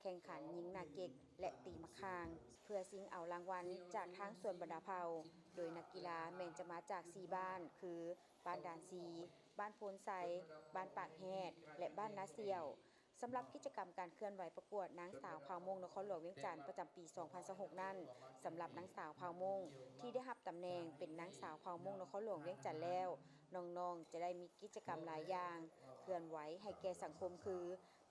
ແຂ່ງຂັນຍິງໜ້າເກັກ ແລະ ຕີໝາກຂ່າງ ເພື່ອຊິງເອົາລາງວັນຈາກທາງສ່ວນບັນດາເຜົ່າ, ໂດຍນັກກິລາແມ່ນຈະມາຈາກສີ່ບ້ານ ຄື ບ້ານດານຊີ, ບ້ານໂພນໄຊ, ບ້ານປາກແຮດ ແລະ ບ້ານນາສ່ຽວ. ສຳລັບກິດຈະກຳການເຄື່ອນໄຫວປະກວດນາງສາວເຜົ່າມົ້ງນະຄອນຫຼວງວຽງຈັນ ປະຈຳປີສອງພັນຊາວຫົກນັ້ນ, ສຳລັບນາງສາວເຜົ່າມົ້ງທີ່ໄດ້ຮັບຕຳແໜ່ງເປັນນາງສາວເຜົ່າມົ້ງນະຄອນຫຼວງວຽງຈັນແລ້ວ, ນ້ອງໆ ຈະໄດ້ມີກິດຈະກຳຫຼາຍຢ່າງ ເຄື່ອນໄຫວໃຫ້ແກ່ສັງຄົມ ຄື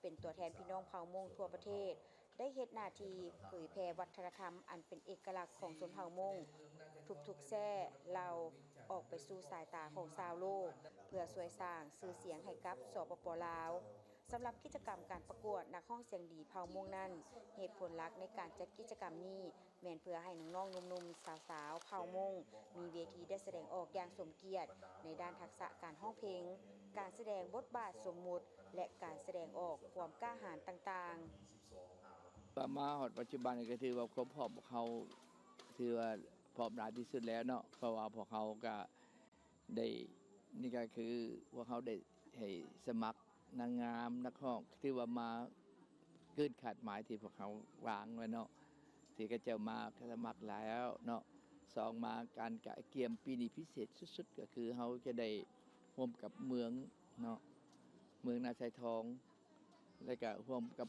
ເປັນຕົວແທນພີ່ນ້ອງເຜົ່າມົ້ງທົ່ວປະເທດ ໄດ້ເຮັດໜ້າທີ່ເຜີຍແຜ່ວັດທະນະທຳອັນເປັນເອກະລັກຂອງຊົນເຜົ່າມົ້ງ ທຸກໆແຊ້ເຫຼົ່າ ອອກໄປສູ່ສາຍຕາຂອງຊາວໂລກ ເພື່ອຊ່ວຍສ້າງຊື່ສຽງໃຫ້ກັບ ສປປ ລາວ. ສຳລັບກິດຈະກຳການປະກວດນັກຮ້ອງສຽງດີເຜົ່າມົ້ງນັ້ນ, ເຫດຜົນຫຼັກໃນການຈັດກິດຈະກຳນີ້ ແມ່ນເພື່ອໃຫ້ນ້ອງໆ ໜຸ່ມໆ ສາວໆ ເຜົ່າມົ້ງ ມີເວທີໄດ້ສະແດງອອກຢ່າງສົມກຽດ ໃນດ້ານທັກສະການຮ້ອງເພງ, ການສະແດງບົດບາດສົມມຸດ ແລະ ການສະແດງອອກຄວາມກ້າຫານຕ່າງໆ. ວ່າມາຮອດປັດຈຸບັນນີ້ກໍຖືວ່າຄວາມພ້ອມພວກເຮົາຖືວ່າພ້ອມຫຼາຍທີ່ສຸດແລ້ວເນາະ, ເພາະວ່າພວກເຮົາກໍໄດ້ ນີ້ກໍຄືພວກເຮົາໄດ້ໃຫ້ສະໝັກນາງງາມ ນັກຮ້ອງ ຖືວ່າມາເກີນຄາດໝາຍທີ່ພວກເຮົາວາງໄວ້ເນາະ, ທີ່ເຂົາເຈົ້າມາສະໝັກຫຼາຍແລ້ວເນາະ. ສອງມາ ການກະກຽມປີນີ້ພິເສດສຸດໆ ກໍຄືເຮົາຈະໄດ້ຮ່ວມກັບເມືອງເນາະ ເມືອງນາຊາຍທອງ ແລະກະຮ່ວມກັບ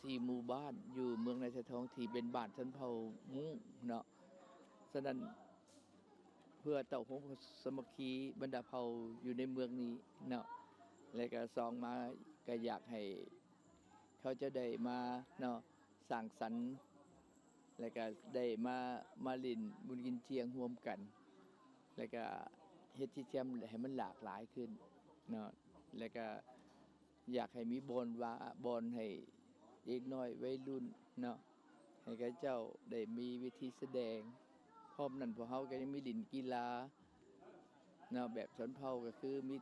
ສີ່ໝູ່ບ້ານຢູ່ເມືອງນາຊາຍທອງ ທີ່ເປັນບ້ານຊົນເຜົ່າມຸ້ງເນາະ. ສະນັ້ນ ເພື່ອເຕົ້າໂຮມສາມັກຄີບັນດາເຜົ່າຢູ່ໃນເມືອງນີ້ເນາະ ແລະກະສອງມາກະຢາກໃຫ້ເຂົາເຈົ້າໄດ້ມາເນາະ ສ້າງສັນ ແລະກະໄດ້ມາ ມາຫຼິ້ນບຸນກິນຈຽງຮ່ວມກັນ ແລະກະເຮັດກິດຈະກຳໃຫ້ມັນຫຼາກຫຼາຍຂຶ້ນເນາະ ແລະກະ ຢາກໃຫ້ມີບ່ອນວ່າ ບ່ອນໃຫ້ເດັກນ້ອຍໄວລຸ້ນເນາະ ໃຫ້ເຂົາເຈົ້າໄດ້ມີເວທີສະແດງ. ພ້ອມນັ້ນພວກເຮົາກໍຍັງມີຫຼິ້ນກິລາເນາະ ແບບຊົນເຜົ່າ ກໍຄືມີ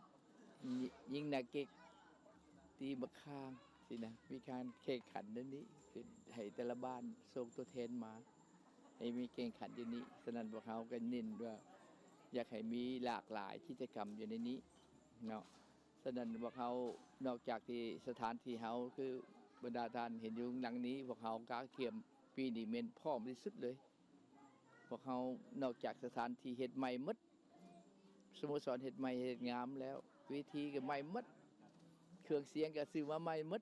ຍິງໜ້າເກັກ ຕີໝາກຂ່າງຊີ້ນະ, ມີການແຂ່ງຂັນແນວນີ້ ເປັນໃຫ້ແຕ່ລະບ້ານສົ່ງຕົວແທນມາ ໃຫ້ມີແຂ່ງຂັນຢູ່ນີ້. ສະນັ້ນພວກເຮົາກໍເນັ້ນວ່າ ຢາກໃຫ້ມີຫຼາກຫຼາຍກິດຈະກຳຢູ່ໃນນີ້ເນາະ. ສະນັ້ນພວກເຮົາ ນອກຈາກທີ່ສະຖານທີ່ເຮົາ ຄືບັນດາທ່ານເຫັນຢູ່ຫຼັງນີ້ ພວກເຮົາກະກຽມປີນີ້ແມ່ນພ້ອມທີ່ສຸດເລີຍ. ພວກເຮົານອກຈາກສະຖານທີ່ເຮັດໃໝ່ໝົດ, ສະໂມສອນເຮັດໃໝ່ເຮັດງາມແລ້ວ, ເວທີກໍໃໝ່ໝົດ, ເຄື່ອງສຽງກໍຊື້ມາໃໝ່ໝົດ.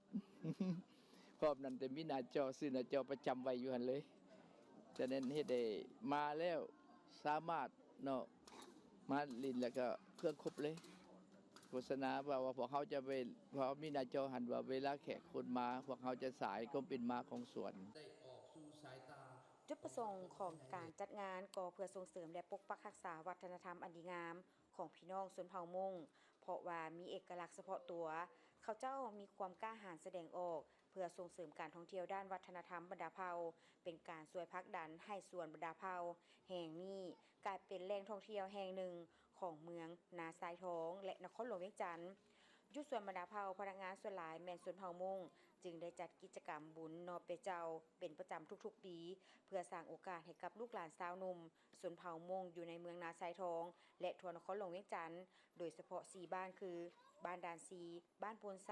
ພ້ອມນັ້ນແຕ່ມີໜ້າຈໍ, ຊື້ໜ້າຈໍປະຈຳໄວ້ຢູ່ຫັ້ນເລີຍ. ສະນັ້ນເຮັດໃຫ້ມາແລ້ວສາມາດເນາະ ມາຫຼິ້ນແລ້ວກໍເຄື່ອງຄົບເລີຍ. ໂຄສະນາວ່າ ວ່າພວກເຮົາຈະໄປ ເພາະມີໜ້າຈໍຫັ້ນວ່າ ເວລາແຂກຄົນມາ ພວກເຮົາຈະສາຍຄວາມເປັນມາຂອງສວນ. ໄດ້ອອກສູ່ສາຍຕາ. ຈຸດປະສົງຂອງການຈັດງານກໍເພື່ອສົ່ງເສີມ ແລະ ປົກປັກຮັກສາວັດທະນະທຳອັນດີງາມຂອງພີ່ນ້ອງຊົນເຜົ່າມົ້ງ ເພາະວ່າມີເອກະລັກສະເພາະຕົວ. ເຂົາເຈົ້າມີຄວາມກ້າຫານສະແດງອອກ ເພື່ອສົ່ງເສີມການທ່ອງທ່ຽວດ້ານວັດທະນະທຳບັນດາເຜົ່າ, ເປັນການຊ່ວຍຜັກດັນໃຫ້ສວນບັນດາເຜົ່າແຫ່ງນີ້ກາຍເປັນແຫຼ່ງທ່ອງທ່ຽວແຫ່ງໜຶ່ງຂອງເມືອງນາຊາຍທອງ ແລະ ນະຄອນຫຼວງວຽງຈັນ. ຢູ່ສວນບັນດາເຜົ່າ, ພະນັກງານສ່ວນຫຼາຍແມ່ນຊົນເຜົ່າມົ້ງ, ຈຶ່ງໄດ້ຈັດກິດຈະກຳບຸນໜໍ່ເປເຈົ້າເປັນປະຈຳທຸກໆປີ ເພື່ອສ້າງໂອກາດໃຫ້ກັບລູກຫຼານຊາວໜຸ່ມຊົນເຜົ່າມົ້ງຢູ່ໃນເມືອງນາຊາຍທອງ ແລະ ທົ່ວນະຄອນຫຼວງວຽງຈັນ, ໂດຍສະເພາະສີ່ບ້ານຄື ບ້ານດານຊີ, ບ້ານໂພນໄຊ,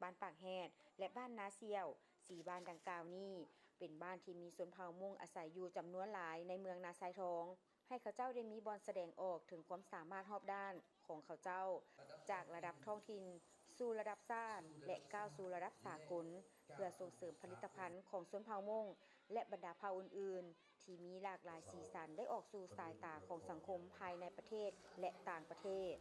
ບ້ານປາກແຮດ ແລະ ບ້ານນາສ່ຽວ. ສີ່ບ້ານດັ່ງກ່າວນີ້ ເປັນບ້ານທີ່ມີຊົນເຜົ່າມົ້ງອາໄສຢູ່ຈຳນວນຫຼາຍໃນເມືອງນາຊາຍທອງ, ໃຫ້ເຂົາເຈົ້າໄດ້ມີບ່ອນສະແດງອອກເຖິງຄວາມສາມາດຮອບດ້ານຂອງເຂົາເຈົ້າ, ຈາກລະດັບທ້ອງຖິ່ນສູ່ລະດັບຊາດ ແລະ ກ້າວສູ່ລະດັບສາກົນ, ເພື່ອສົ່ງເສີມຜະລິດຕະພັນຂອງຊົນເຜົ່າມົ້ງ ແລະ ບັນດາເຜົ່າອື່ນໆ ທີ່ມີຫຼາກຫຼາຍສີສັນໄດ້ອອກສູ່ສາຍຕາຂອງສັງຄົມພາຍໃນປະເທດ ແລະ ຕ່າງປະເທດ.